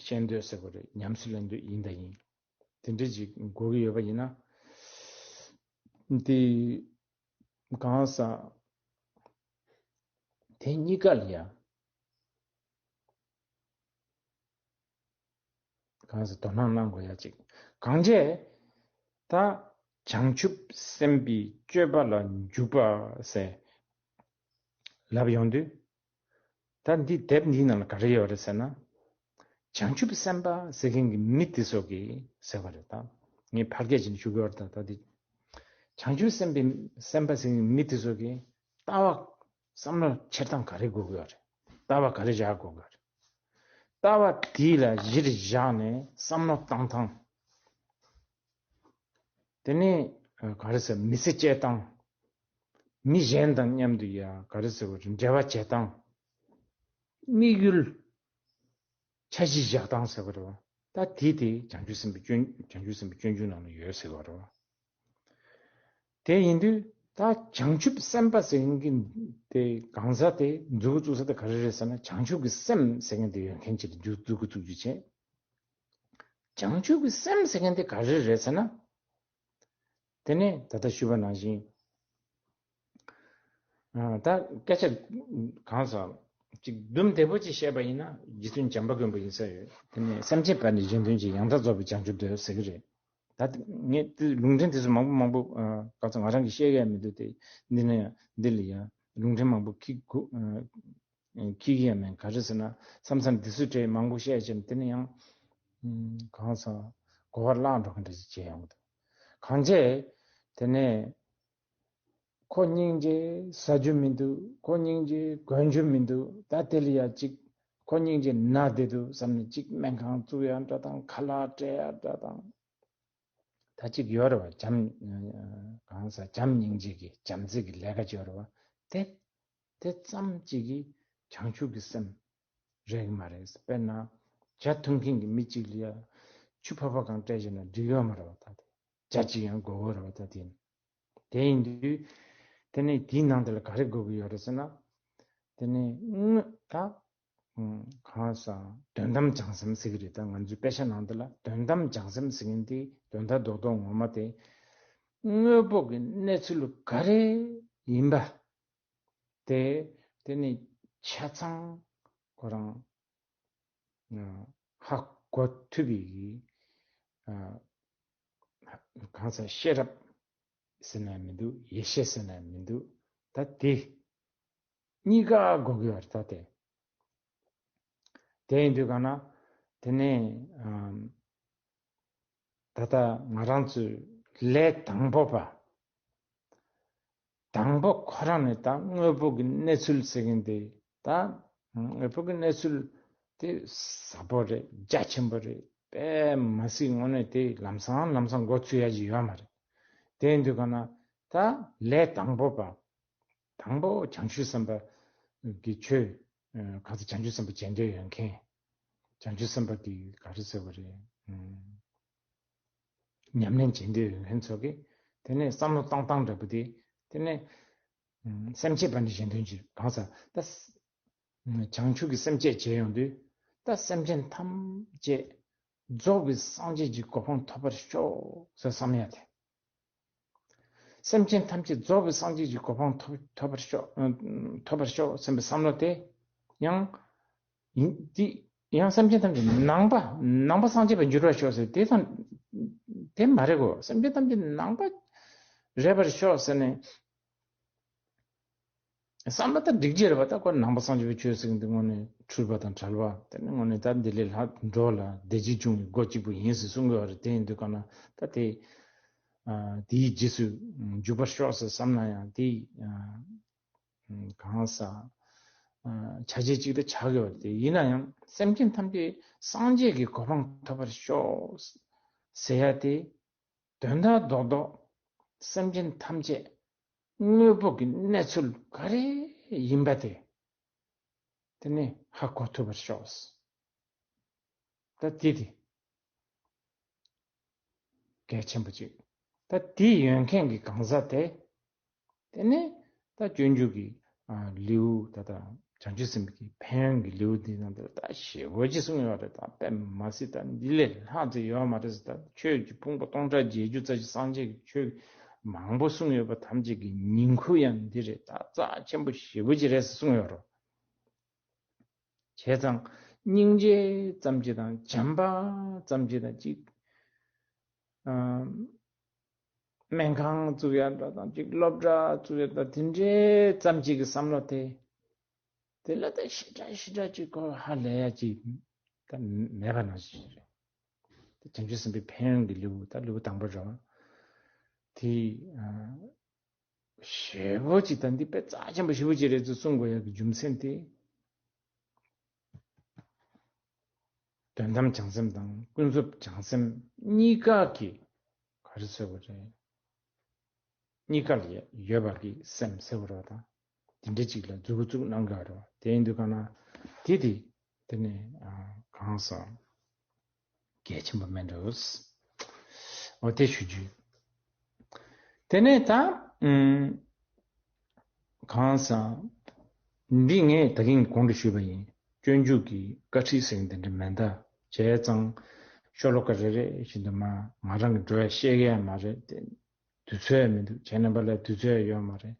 ཤེས་འདོད་ཟེར་དགོས་རེད། ཉམས་སུ་ལེན་འདོད་ཡིན་ད་ཡིན། དེ་འདྲ་ཅིག་དགོས་ཀྱི་ཡོད་པ་ཡིན་ན། དེ་གང་ཟག་དེ་གཉིས་ཀ་ལ་ཡ། གང་ཟག་དོ་སྣང་གནང་དགོས་ཡ་ཅིག་གང་བྱས། ད་བྱང་ཆུབ་སེམས་དཔའི་སྤྱོད་པ་ལ་འཇུག་པ་ཟེར་ལབ་ཡོང་དུས། ད་འདི་དེབ་འདིའི་ནང་ལ་ག་རེ་ཡོད་རེད་ཟེར་ན། བྱང་ཆུབ་སེམས་དཔའ་ཟེར་མཁན་གྱི་མི་དེ་ཚོ་གིས་ཟེར་བ་རེད་ད། ངས་ཕལ་སྐད་ཅིག་ཞུ་གི་ཡོད་རེད་ད། ད་འདི་བྱང་ཆུབ་སེམས་དཔའི་སེམས་དཔའ་ཟེར་མཁན་གྱི་མི་དེ་ཚོ་གིས་ལྟ་བ་བསམ་བློ་འཁྱེར་སྟངས་ག་རེ་དགོས་ཀྱི་ཡོད་རེད། ལྟ་བ་ག་རེ་བཞག་དགོས་ཀྱི་ཡོད་རེད། ལྟ་བ་དེ་ལ་གཞིར་བཞག་ནས་བསམ་བློ་བཏང་སྟངས། དེ་ནས་ག་རེ་ཟེར་མི་ཚེ་སྐྱེལ་སྟངས། མི་གཞན་དང་མཉམ་དུ་ཡ་ག་རེ་ཟེར་བ་རེད་འབྲེལ་བ་བྱེད་སྟངས། དམིགས་ཡུལ། འཆར་གཞི་བཞག་སྟངས་ཟེར་བ་རེད་བ། ད་དེ་དེ་བྱང་ཆུབ་སེམས་དཔའི་སྤྱོད་བྱང་ཆུབ་སེམས་དཔའི་སྤྱོད་འཇུག་ནང་ལ་ཡོད་ཟེར་བ་རེད་བ། དེ་ཡིན་དུས་ད་བྱང་ཆུབ་སེམས་དཔའ་ཟེར་མཁན་གྱི་དེ་གང་ཟག་དེ་མཛུབ་གུ་བཙུགས་ས་དེ་ག་རེ་རེད་ཟེར་ན། བྱང་ཆུབ་ཀྱི་སེམས་ཟེར་མཁན་དེ་ཡོད་མཁན་ཅིག་ལ་མཛུབ་གུ་བཙུགས་རྒྱུ་བྱས། བྱང་ཆུབ་ཀྱི་སེམས་ཟེར་མཁན་དེ་ག་རེ་རེད་ཟེར་ན། དེ་ནས་ད་ལྟ་ཞུས་པ་ནང་བཞིན། ཨ། ད་སྐད་ཆ་གང་ཟག་ཅིག་དུམ་བདེ་པོ་ཅིག་བཤད་པ་ཡིན་ན་རྗེ་བཙུན་བྱམས་པ་མགོན་པོ་ཡིན་ས་ཡོད། དེ་ནས་སེམས་ཅན་བར་ནས་གཞན་དོན་གྱི་ཡང་དག་རྫོགས་པའི་བྱང་ཆུབ་འདོད་ཟེར་གི་རེད། ད་ངས་དེ་ལུང་འདྲེན་དེ་ཚོ་མང་པོ་མང་པོ་ཨ། ག་ཚོད་ང་རང་གིས་བཤད་ཡ་མི་འདུག་དེ་འདི་ནས་འདི་ལ་ཡ་ལུང་འདྲེན་མང་པོ་ཁྱི་གུ་ཨ། ཁྱི་གི་ཡ་མེད་ག་རེ་ཟེར་ན་བསམ་བསམ་འདི་ཚོའི་གྲས་མང་པོ་བཤད་ཀྱང་དེ་ནས་ཡང་གང་ཟག་གོ་བ་བརླག་འགྲོ་གི་འདྲ་ཞིག་བྱས་ཡོང་གི་འདུག་གང་བྱས། དེ་ནས་ཁོ་སྙིང་རྗེ་ཟ་རྒྱུ་མི་འདུག་ཁོ་སྙིང་རྗེ་གོན་རྒྱུ་མི་འདུག་ད་དེ་ལ་ཡ་གཅིག་ཁོ་སྙིང་རྗེ་ན་བསྡད་འདུག་བསམ་ནས་གཅིག་སྨན་ཁང་བཙུགས་ཡ་འདྲ་དང་ཁ་ལག་སྤྲད་ཡ་འདྲ་དང་། ད་གཅིག་ཡོད་རེད་བ། བྱམས་གང་ཟག་བྱམས་སྙིང་རྗེ་གི་བྱམས་བརྩེ་གི་ལས་ཀ་ཅིག་ཡོད་རེད་བ། དེ་དེ་ཙམ་གཅིག་གིས་བྱང་ཆུབ་ཀྱི་སེམས་རེད་གི་མ་རེད། དཔེར་ན་ཇ་འཐུང་མཁན་གྱི་མི་གཅིག་ལ་ཡ་ཆུ་ཕོར་པ་གང་སྤྲད་བྱས་ན་འགྲིག་ཡོད་མ་རེད་བ། ད་དེ་ཇ་གཅིག་ཡང་དགོས་ཀྱི་རེད་བ། ད་དེ་དེ་ཡིན་དུས་དེ་ནས་དེའི་ནང་དེ་ལ་ག་རེ་དགོས་ཀྱི་ཡོད་རེད་ཟེར་ན། དེ་ནས་དངོས་ད་ གང་ཟག་དོན་དམ་བྱང་སེམས་ཟེར་གྱི་རེད། ད་ང་ཚོའི་དཔེ་ཆ་ནང་དུ་ལ་དོན་དམ་བྱང་སེམས་ཟེར་མཁན་དེ་དོན་དག་རྡོག་རྡོག་ངོ་མ་དེ་དངོས་པོ་གི་གནས་ཚུལ་ག་རེ་ཡིན་པ་དེ་དེ་ནི་ཆ་ཚང་ཁོ་རང་ཧ་གོ་ཐུབ་པའི་གང་ཟག་ཤེས་རབ་ཟེར་ན་མི་འདུག་ཡེ་ཤེས་ཟེར་ན་མི་འདུག་ད་དེ་གཉིས་ཀ་དགོས་ཀྱི་ཡོད་རེད། ད་དེ་དེ་ཡིན་དུས་གང་ན་དེ་ནས་ད་ལྟ་ང་རང་ཚོའི་ལས་དང་པོ་པ། དང་པོ་ཁོ་རང་ནས་ད་དངོས་པོ་གི་གནས་ཚུལ་ཟེར་མཁན་དེ་ད་དངོས་པོ་གི་གནས་ཚུལ་དེ་ཟབ་པོ་རེད། རྒྱ་ཆེན་པོ་རེད། དཔེ་མ་སྲིད་དངོས་གནས་དེ་ལམ་སང་ལམ་སང་མགོ་ཚོས་ཡ་ཅིག་ཡོད་མ་རེད། དེ་ཡིན་དུས་གང་ན་ད་ལས་དང་པོ་པ། དང་པོ་བྱང་ཆུབ་སེམས་དཔའ་གི་ཆོས་གང་ཟག་བྱང་ཆུབ་སེམས་དཔའ་བྱེད་འདོད་ཡོད་མཁན། བྱང་ཆུབ་སེམས་དཔའ་གི་ག་རེ་ཟེར་བ་རེད། ཉམས་ལེན་བྱེད་འདོད་ཡོད་མཁན་ཚོ་གིས་དེ་ནས་བསམ་བློ་བཏང་སྟངས་འདྲ་པོ་དེ་དེ་ནས་སེམས་བསྐྱེད་པ་འདི་གཞན་དོན་གྱི་གང་ཟག་ད་བྱང་ཆུབ་ཀྱི་སེམས་བསྐྱེད་བྱེད་ཡོང་དུས་ད་སེམས་ཅན་ཐམས་ཅད་རྫོགས་པའི་སངས་རྒྱས་ཀྱི་གོ་འཕང་ཐོབ་པར་ཤོག་ཟེར་བསམ་ཡ་དེ། སེམས་ཅན་ཐམས་ཅད་རྫོགས་པའི་སངས་རྒྱས་ཀྱི་གོ་འཕང་ཐོབ་ཐོབ་པར་ཤོག་ཐོབ་པར་ཤོག་སེམས་པའི་བསམ་བློ་དེ་ཡང་ཡིན་དེ་ཡང་སེམས་ཅན་ཐམས་ཅད་ནང་པ་ནང་པ་སངས་རྒྱས་པར་འགྱུར་བར་ཤོག་ཟེར་དེ་དང་དེ་མ་རེད་གོ། སེམས་ཅན་ཐམས་ཅད་ནང་པ་རེད་པར་ཤོག་ཟེར་ནས། བསམ་པ་ད་འགྲིག་རྒྱུ་རེད་པ། ད་ཁོ་ནང་པ་སངས་རྒྱས་པའི་ཆོས་ཟེར་གྱི་འདུག་དངོས་གནས་འཁྲུལ་པ་དང་བྲལ་བ་དེ་ནི་དངོས་གནས་ད་འདི་ལས་ལྷག་འགྲོ་ལ་བདེ་སྐྱིད་འབྱུང་བའི་སྒོ་གཅིག་པུ་ཡིན་ཟེར་གསུང་གི་ཡོད་རེད། དེ་ཡིན་དུས་གང་ན་ད་དེ་དེའི་རྗེས་སུ་འཇུག་པར་ཤོག་ཟེར་བསམ་ན་ཡང་དེ་གང་ཟག་ཆ་རྐྱེན་གཅིག་ད་ཆགས་ཀྱི་ཡོད་རེད། དེ་ཡིན་ན་ཡང་སེམས་ཅན་ཐམས་ཅད་སངས་རྒྱས་ཀྱི་གོ་འཕང་ཐོབ་པར་ཤོག་ཟེར་ཡ་དེ་དོན་དག་རྡོག་རྡོག་སེམས་ཅན་ཐམས་ཅད་དངོས་པོ་གི་གནས་ཚུལ་ག་རེ་ཡིན་པ་དེ་དེ་ནི་ཧ་གོ་ཐུབ་པར་ཤོག་ད་དེ་དེ་གལ་ཆེན་པོ་གཅིག་ད་དེ་ཡོད་མཁན་གྱི་གང་ཟག་དེ་དེ་ནི་ད་སྤྱོད་འཇུག་གི་ལེའུ་ད་ལྟ་བྱང་ཆུབ་སེམས་དཔའི་ཕན་ཡོན་གྱི་ལེའུ་འདི་ནང་དུ་ད་ཞེ་པོ་ཅིག་གསུངས་ཡོད་རེད། ད་དཔེ་མ་སྲིད་ད་འདི་ལས་ལྷག་ཙམ་ཡོད་མ་རེད་ཟེར། ད་ཆོས་ཀྱི་ཕུང་པོ་སྟོང་ཕྲག་བརྒྱད་ཅུ་རྩ་གཅིག་སངས་རྒྱས་ཀྱི་ཆོས་མང་པོ་གསུངས་ཡོད་པ་ཐམས་ཅད་ཀྱི་ཉིང་ཁུ་ཡང་འདི་རེད། ད་རྩ་ཆེན་པོ་ཞེ་པོ་ཅིག་རེད་ཟེར་གསུངས་ཡོད་རེད། བྱས་ཙང་སྙིང་རྗེ་ཙམ་ཅིག་དང་བྱམས་པ་ཙམ་ཅིག་དང་ཅིག་སྨན་ཁང་བཙུགས་ཡ་འདྲ་དང་ཅིག་སློབ་གྲྭ་བཙུགས་ཡ་འདྲ་དེ་འདྲའི་ཙམ་ཅིག་གི་བསམ་བློ་དེ་དེ་ལ་ད་ཞེ་དྲག་ཞེ་དྲག་ཅིག་གོ་ཧ་ལས་ཡ་ཅིག་ད་མེད་པ་ནང་བཞིན་རེད། ད་བྱང་ཆུབ་སེམས་དཔའི་ཕན་ཡོན་གྱི་ལེའུ་ད་ལེའུ་དང་པོ་རེད་བ། དེ་ཞེ་པོ་ཅིག་ད་འདི་དཔེ་རྩ་ཆེན་པོ་ཞེ་པོ་ཅིག་རེད་ཚུལ་གསུང་དགོས་ཡ་གི་རྒྱུ་མཚན་དེ། དོན་དམ་བྱང་སེམས་དང་ཀུན་རྫོབ་བྱང་སེམས་གཉིས་ཀ་གི་ག་རེ་ཟེར་བ་རེད། གཉིས་ཀ་ལ་ཡོད་པ་གི་སེམས་ཟེར་བ་རེད་བ་དང་། དེ་འདྲ་ཅིག་ལ་མཛུབ་གུ་བཙུགས་གནང་གི་རེད་བ། དེ་ཡིན་དུས་གང་ན་དེ་དེ་དེ་ནས་གང་སོང་། གལ་ཆེན་པོ་མེད་འགྲོ། འོ་དེ་ཞུ་རྒྱུ། དེ་ནས་ད་ཨུམ། གང་ཟག་འདི་ངས་ད་གིན་གོང་དུ་ཞུས་པ་ཡིན། སྤྱོད་འཇུག་གི་བཀའ་ཁྲིད་ཟེར་མཁན་དེ་འདྲ་མེད་ད། བྱས་ཙང་ཤོ་ལོ་ཀ་རེ་རེ་བཞིན་དུ་མ་ང་རང་གི་འགྲོ་ཡ་བཤད་ཀྱི་ཡ་མ་རེད་དེ། དུས་ཚོད་ཡང་མི་འདུག་ཁྱེད་རྣམ་པ་ལ་དུས་ཚོད་ཡང་ཡོད་མ་རེད།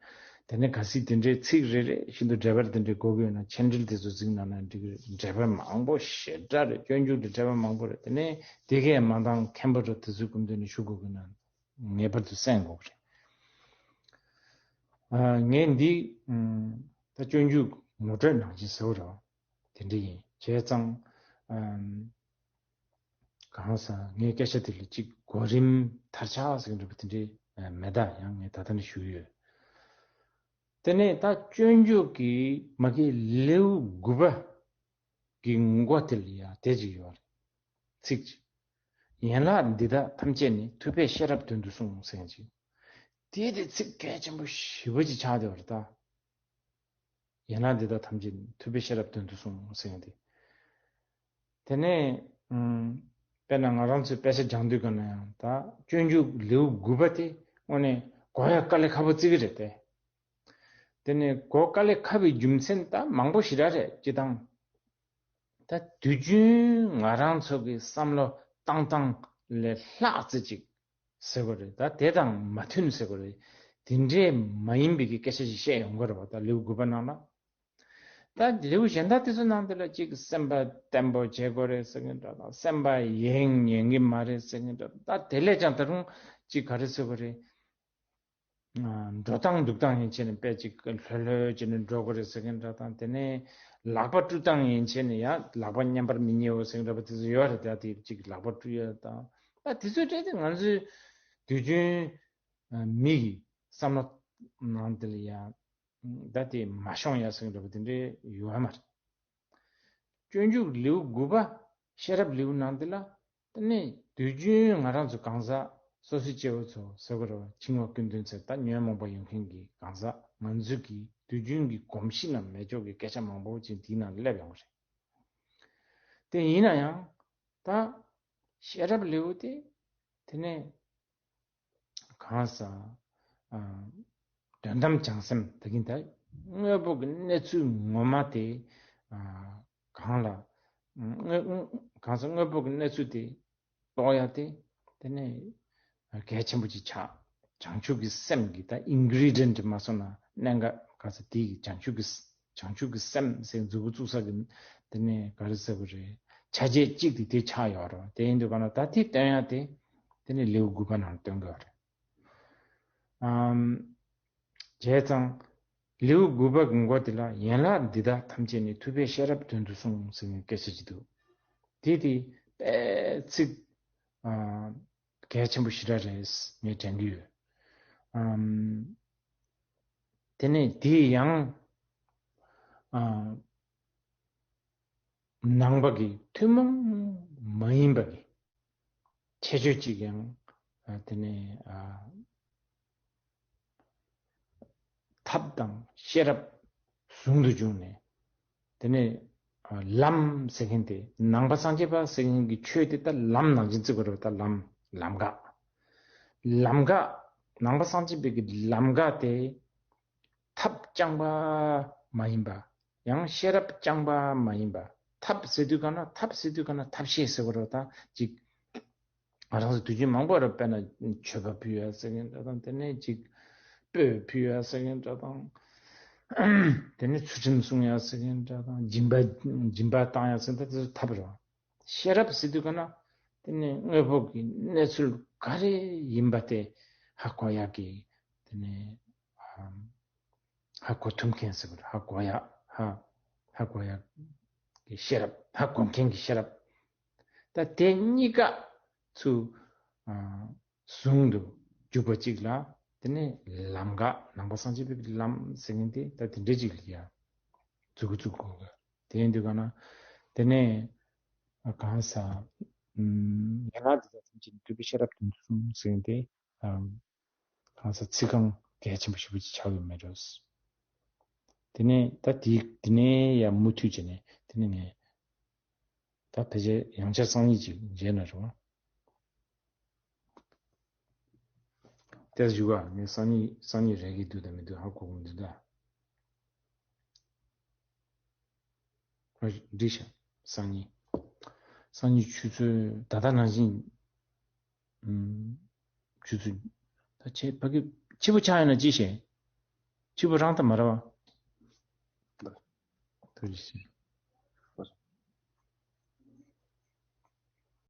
དེ་ནས་གལ་སྲིད་དེ་འདྲའི་ཚིག་རེ་རེ་བཞིན་དུ་འགྲེལ་པ་དེ་འདྲའི་དགོས་ཀྱི་ཡོད་ན་མཆན་འགྲེལ་དེ་ཚོ་གཟིགས་གནང་ན་འགྲིག་གི་རེད། འགྲེལ་པ་མང་པོ་ཞེ་དྲག་རེད། སྤྱོད་འཇུག་གི་འགྲེལ་པ་མང་པོ་རེད། དེ་ནས་དེ་གས་མ་འདང་མཁན་པོ་འདྲ་དེ་ཚོའི་སྐུ་མདུན་ནས་ཞུ་དགོས་ཀྱི་ན་ངེས་པར་དུ་གསན་དགོས་ཀྱི་རེད། ངས་འདི་ད་སྤྱོད་འཇུག་ངོ་སྤྲོད་ནང་བཞིན་ཟེར་བ་རེད། དེ་འདྲ་ཡིན། བྱས་ཙང་གང་ཟག་ངའི་སྐད་ཆ་དེ་ལ་གཅིག་གོ་རིམ་མཐར་ཆགས་ཟེར་གྱི་འདུག་པ་དེ་འདྲའི་མེད། ད་ཡང་ངས་ད་ལྟ་ནས་ཞུས་ཡོད། དེ་ནས་ད་སྤྱོད་འཇུག་གི་མ་གི་ལེའུ་དགུ་པ་གི་མགོ་དེ་ལ་ཡང་དེ་ཅིག་ཡོད་རེད། ཚིག་ཅིག་ཡན་ལག་འདི་དག་ཐམས་ཅད་ནི་ཐུབ་པས་ཤེས་རབ་དོན་དུ་གསུངས་ཟེར་ཅིག་དེ་དེ་ཚིག་གལ་ཆེན་པོ་ཞེ་པོ་ཅིག་ཆགས་བསྡད་པ་རེད་ད། ཡན་ལག་འདི་དག་ཐམས་ཅད་ཐུབ་པས་ཤེས་རབ་དོན་དུ་གསུངས་ཟེར་ཡང་དེ། དེ་ནས་དཔེར་ན་ང་རང་ཚོའི་དཔེ་ཆ་སྦྱང་དུས་ག་ན་ཡང་ད་སྤྱོད་འཇུག་ལེའུ་དགུ་པ་དེ་དངོས་གནས་གོ་ཡ་དཀའ་ལས་ཁག་པོ་བརྩི་གི་རེད་དེ། དེ་ནས་གོ་དཀའ་ལས་ཁག་པའི་རྒྱུ་མཚན་ད་མང་པོ་ཞེ་དྲག་རེད། སྤྱིར་བཏང་ ད་དུས་རྒྱུན་ང་རང་ཚོ་གི་བསམ་བློ་བཏང་སྟངས་ལས་ལྷག་ཙམ་ཅིག་ཟེར་དགོས་རེད། ད་དེ་དང་མ་མཐུན་ཟེར་དགོས་རེད། དེ་འདྲའི་མ་ཡིན་པའི་གི་སྐད་ཆ་ཞིག་བཤད་ཡོང་གི་རེད་བ། ད་ལེའུ་དགུ་པ་ནང་ལ། ད་ལེའུ་གཞན་དག་དེ་ཚོ་ནང་དེ་ལ་ཅིག་སེམས་པ་བརྟན་པོ་བྱེད་དགོས་རེད་ཟེར་མཁན་འདྲ་དང་། སེམས་པ་ཡེངས་ཉན་གི་མ་རེད་ཟེར་མཁན་འདྲ་དང་། ད་དེ་ལས་ཀྱང་ད་རུང་ཅིག་ག་རེ་ཟེར་དགོས་རེད། ཨ། འགྲོ་སྟངས་འདུག་སྟངས་ཡན་ཆད་ནས་དཔེ་ཅིག་ལྷོད་ལྷོད་བྱས་ནས་འགྲོ་དགོས་རེད་ཟེར་མཁན་འདྲ་དང་། དེ་ནས་ལག་པ་བཀྲུ་སྟངས་ཡན་ཆད་ནས་ཡང་ལག་པ་མཉམ་པར་མི་ཉལ་བ་ཟེར་མཁན་འདྲ་པོ་དེ་ཚོ་ཡོད་རེད། ད་དེ་ཅིག་ལག་པ་བཀྲུ་ཡ་དང་། ད་དེ་ཚོའི་གྲས་དེ་ང་ཚོའི་དུས་རྒྱུན་མི་གི་བསམ་བློ་ནང་དེ་ལ་ཡ། ད་དེ་མ་ཤོང་ཡ་ཟེར་མཁན་འདྲ་པོ་དེ་འདྲའི་ཡོད་མ་རེད། སྤྱོད་འཇུག་ལེའུ་དགུ་པ་ཤེས་རབ་ལེའུ་ནང་དེ་ལ། དེ་ནས་དུས་རྒྱུན་ང་རང་ཚོ་གང་ཟག་སོ་སོའི་སྐྱེ་བོ་ཚོ་ཟེར་དགོས་རེད་བ། འཆིང་བ་ཀུན་ལྡན་ཚེ་ད་ཉོན་མོངས་པ་ཡོད་མཁན་གྱི་གང་ཟག་ང་ཚོ་གི་དུས་རྒྱུན་གྱི་གོམས་གཤིས་ནང་མེད་ཆོག་གི་སྐད་ཆ་མང་པོ་ཅིག་དེའི་ནང་ལ་སླེབས་ཡོང་གི་རེད། དེ་ཡིན་ན་ཡང་ད་ཤེས་རབ་ལེའུ་དེ་དེ་ནས་གང་ཟག་ཨ། དོན་དམ་བྱང་སེམས་ད་གིན་ད་དངོས་པོ་གི་གནས་ཚུལ་ངོ་མ་དེ། ཨ། གང་ལ་དངོས་གང་ཟག་དངོས་པོ་གི་གནས་ཚུལ་དེ་རྟོགས་ཡ་དེ། དེ་ནས་གལ་ཆེན་པོ་ཅིག་ཆགས། བྱང་ཆུབ་ཀྱི་སེམས་ཀྱི་ད་ཨིན་གྷི་རི་ཌི་ཡན་མ་སོང་ན་གནད་འགག་ག་ས་དེ་གི་བྱང་ཆུབ་ཀྱི་བྱང་ཆུབ་ཀྱི་སེམས་ཟེར་མཛུབ་གུ་བཙུགས་ས་གི་དེ་ནས་ག་རེ་ཟེར་དགོས་རེད། ཆ་བྱད་གཅིག་དེ་དེ་ཆགས་ཡོད་རེད། དེ་ཡིན་དུས་ག་ན་ད་དེ་སྟོན་ཡ་དེ་དེ་ནས་ལེའུ་དགུ་པ་ནང་སྟོན་དགོས་རེད། ཨམ། བྱས་ཙང་ལེའུ་དགུ་པ་གི་མགོ་དེ་ལ་ཡན་ལག་འདི་དག་ཐམས་ཅད་ནི་ཐུབ་པས་ཤེས་རབ་དོན་དུ་གསུངས་ཟེར་ནས་སྐད་ཆ་ཅིག་འདུག་དེ་དེ་དཔེ་ཚིག་ཨ། གལ་ཆེན་པོ་ཞེ་དྲག་རེད་ངས་དྲན་གྱི་ཡོད། ཨམ། དེ་ནས་དེ་ཡང་ཨ། ནང་པ་གི་ཐུན་མོང་མ་ཡིན་པ་གི་ཁྱད་ཆོས་ཅིག་ཡང་ཨ། དེ་ནས་ཨ། ཐབས་དང་ཤེས་རབ་ཟུང་དུ་བྱུང་ནས། དེ་ནས་ཨ། ལམ་ཟེར་མཁན་དེ་ནང་པ་སངས་རྒྱས་པ་ཟེར་མཁན་གྱི་ཆོས་དེ་ད་ལམ་ནང་བཞིན་བརྩི་དགོས་རེད་པ། ད་ལམ་ལམ་ཁ། ལམ་ཁ། ནང་པ་སངས་རྒྱས་པའི་གི་ལམ་ཁ་དེ་ཐབས་རྐྱང་པ་མ་ཡིན་པ། ཡང་ཤེས་རབ་རྐྱང་པ་མ་ཡིན་པ། ཐབས་ཟེར་དུས་ག་ན་ཐབས་ཟེར་དུས་ག་ན་ཐབས་ཤེས་ཟེར་དགོས་རེད་པ། ད་ཅིག་ང་རང་ཚོ་དུས་རྒྱུན་མང་པོ་རེ་དཔེར་ན་མཆོད་པ་ཕུལ་ཡ་ཟེར་མཁན་འདྲ་དང་། དེ་ནས་ཅིག་སྤོས་ཕུལ་ཡ་ཟེར་མཁན་འདྲ་དང་། དེ་ནས་ཚུལ་ཁྲིམས་སྲུང་ཡ་ཟེར་མཁན་འདྲ་དང་། སྦྱིན་པ་སྦྱིན་པ་བཏང་ཡ་ཟེར་མཁན་དེ་ཚོ་ཐབས་རེད་པ། ཤེས་རབ་ཟེར་དུས་ག་ན་དེ་ནས་དངོས་པོ་གི་གནས་ཚུལ་ག་རེ་ཡིན་པ་དེ་ཧ་གོ་ཡ་གི། དེ་ནས་ཧ་གོ་ཐུབ་མཁན་ཟེར་དགོས་རེད། ཧ་གོ་ཡ། ཧ་ཧ་གོ་ཡ་གི་ཤེས་རབ། ཧ་གོ་མཁན་གྱི་ཤེས་རབ། ད་དེ་གཉིས་ཀ་ཚུར་ཨ། ཟུང་དུ་འཇུག་པ་གཅིག་ལ། དེ་ནས་ལམ་ཁ། ནང་པ་སངས་རྒྱས་པའི་ལམ་ཟེར་མཁན་དེ་ད་དེ་འདྲ་གཅིག་ལ་ཡ་མཛུབ་གུ་བཙུགས་དགོས་གི། དེ་ཡིན་དུས་ག་ན་དེ་ནས་གང་ཟག་ཨུམ། ཡན་ལག་འདི་དག་ཐམས་ཅད་ནི་ཐུབ་པས་ཤེས་རབ་དོན་དུ་གསུངས་ཟེར་མཁན་དེ། ཨམ། གང་ཟག་ཚིག་རྐང་གལ་ཆེན་པོ་ཞེ་པོ་ཅིག་ཆགས་ཡོད་མེད་འགྲོ། དེ་ནས་ད་དེ་དེ་ནས་ཡང་མུ་མཐུད་བྱས་ནས་དེ་ནས་ངས་ད་ཕལ་ཆེར་ཡང་བསྐྱར་སང་ཉིན་ཅིག་མཇལ་ན་རེད་བ། ཏེ་ཞུ་བ་ངས་སང་ཉིན་སང་ཉིན་རེ་གི་འདུག་དང་མི་འདུག་ཧ་གོ་གི་མི་འདུག་ད། འགྲིག་ཤག་སང་ཉིན། སང་ཉིན་ཆུ་ཚོད་ད་ལྟ་ནང་བཞིན། ཨུམ། ཆུ་ཚོད། ད་ཆེ་ཕ་གི་ཕྱི་པོ་ཆགས་ཡོད་ན་ཅི་བྱེད། ཕྱི་པོ་རང་ད་མ་ར་བ། ཐུགས་རྗེ་ཆེ།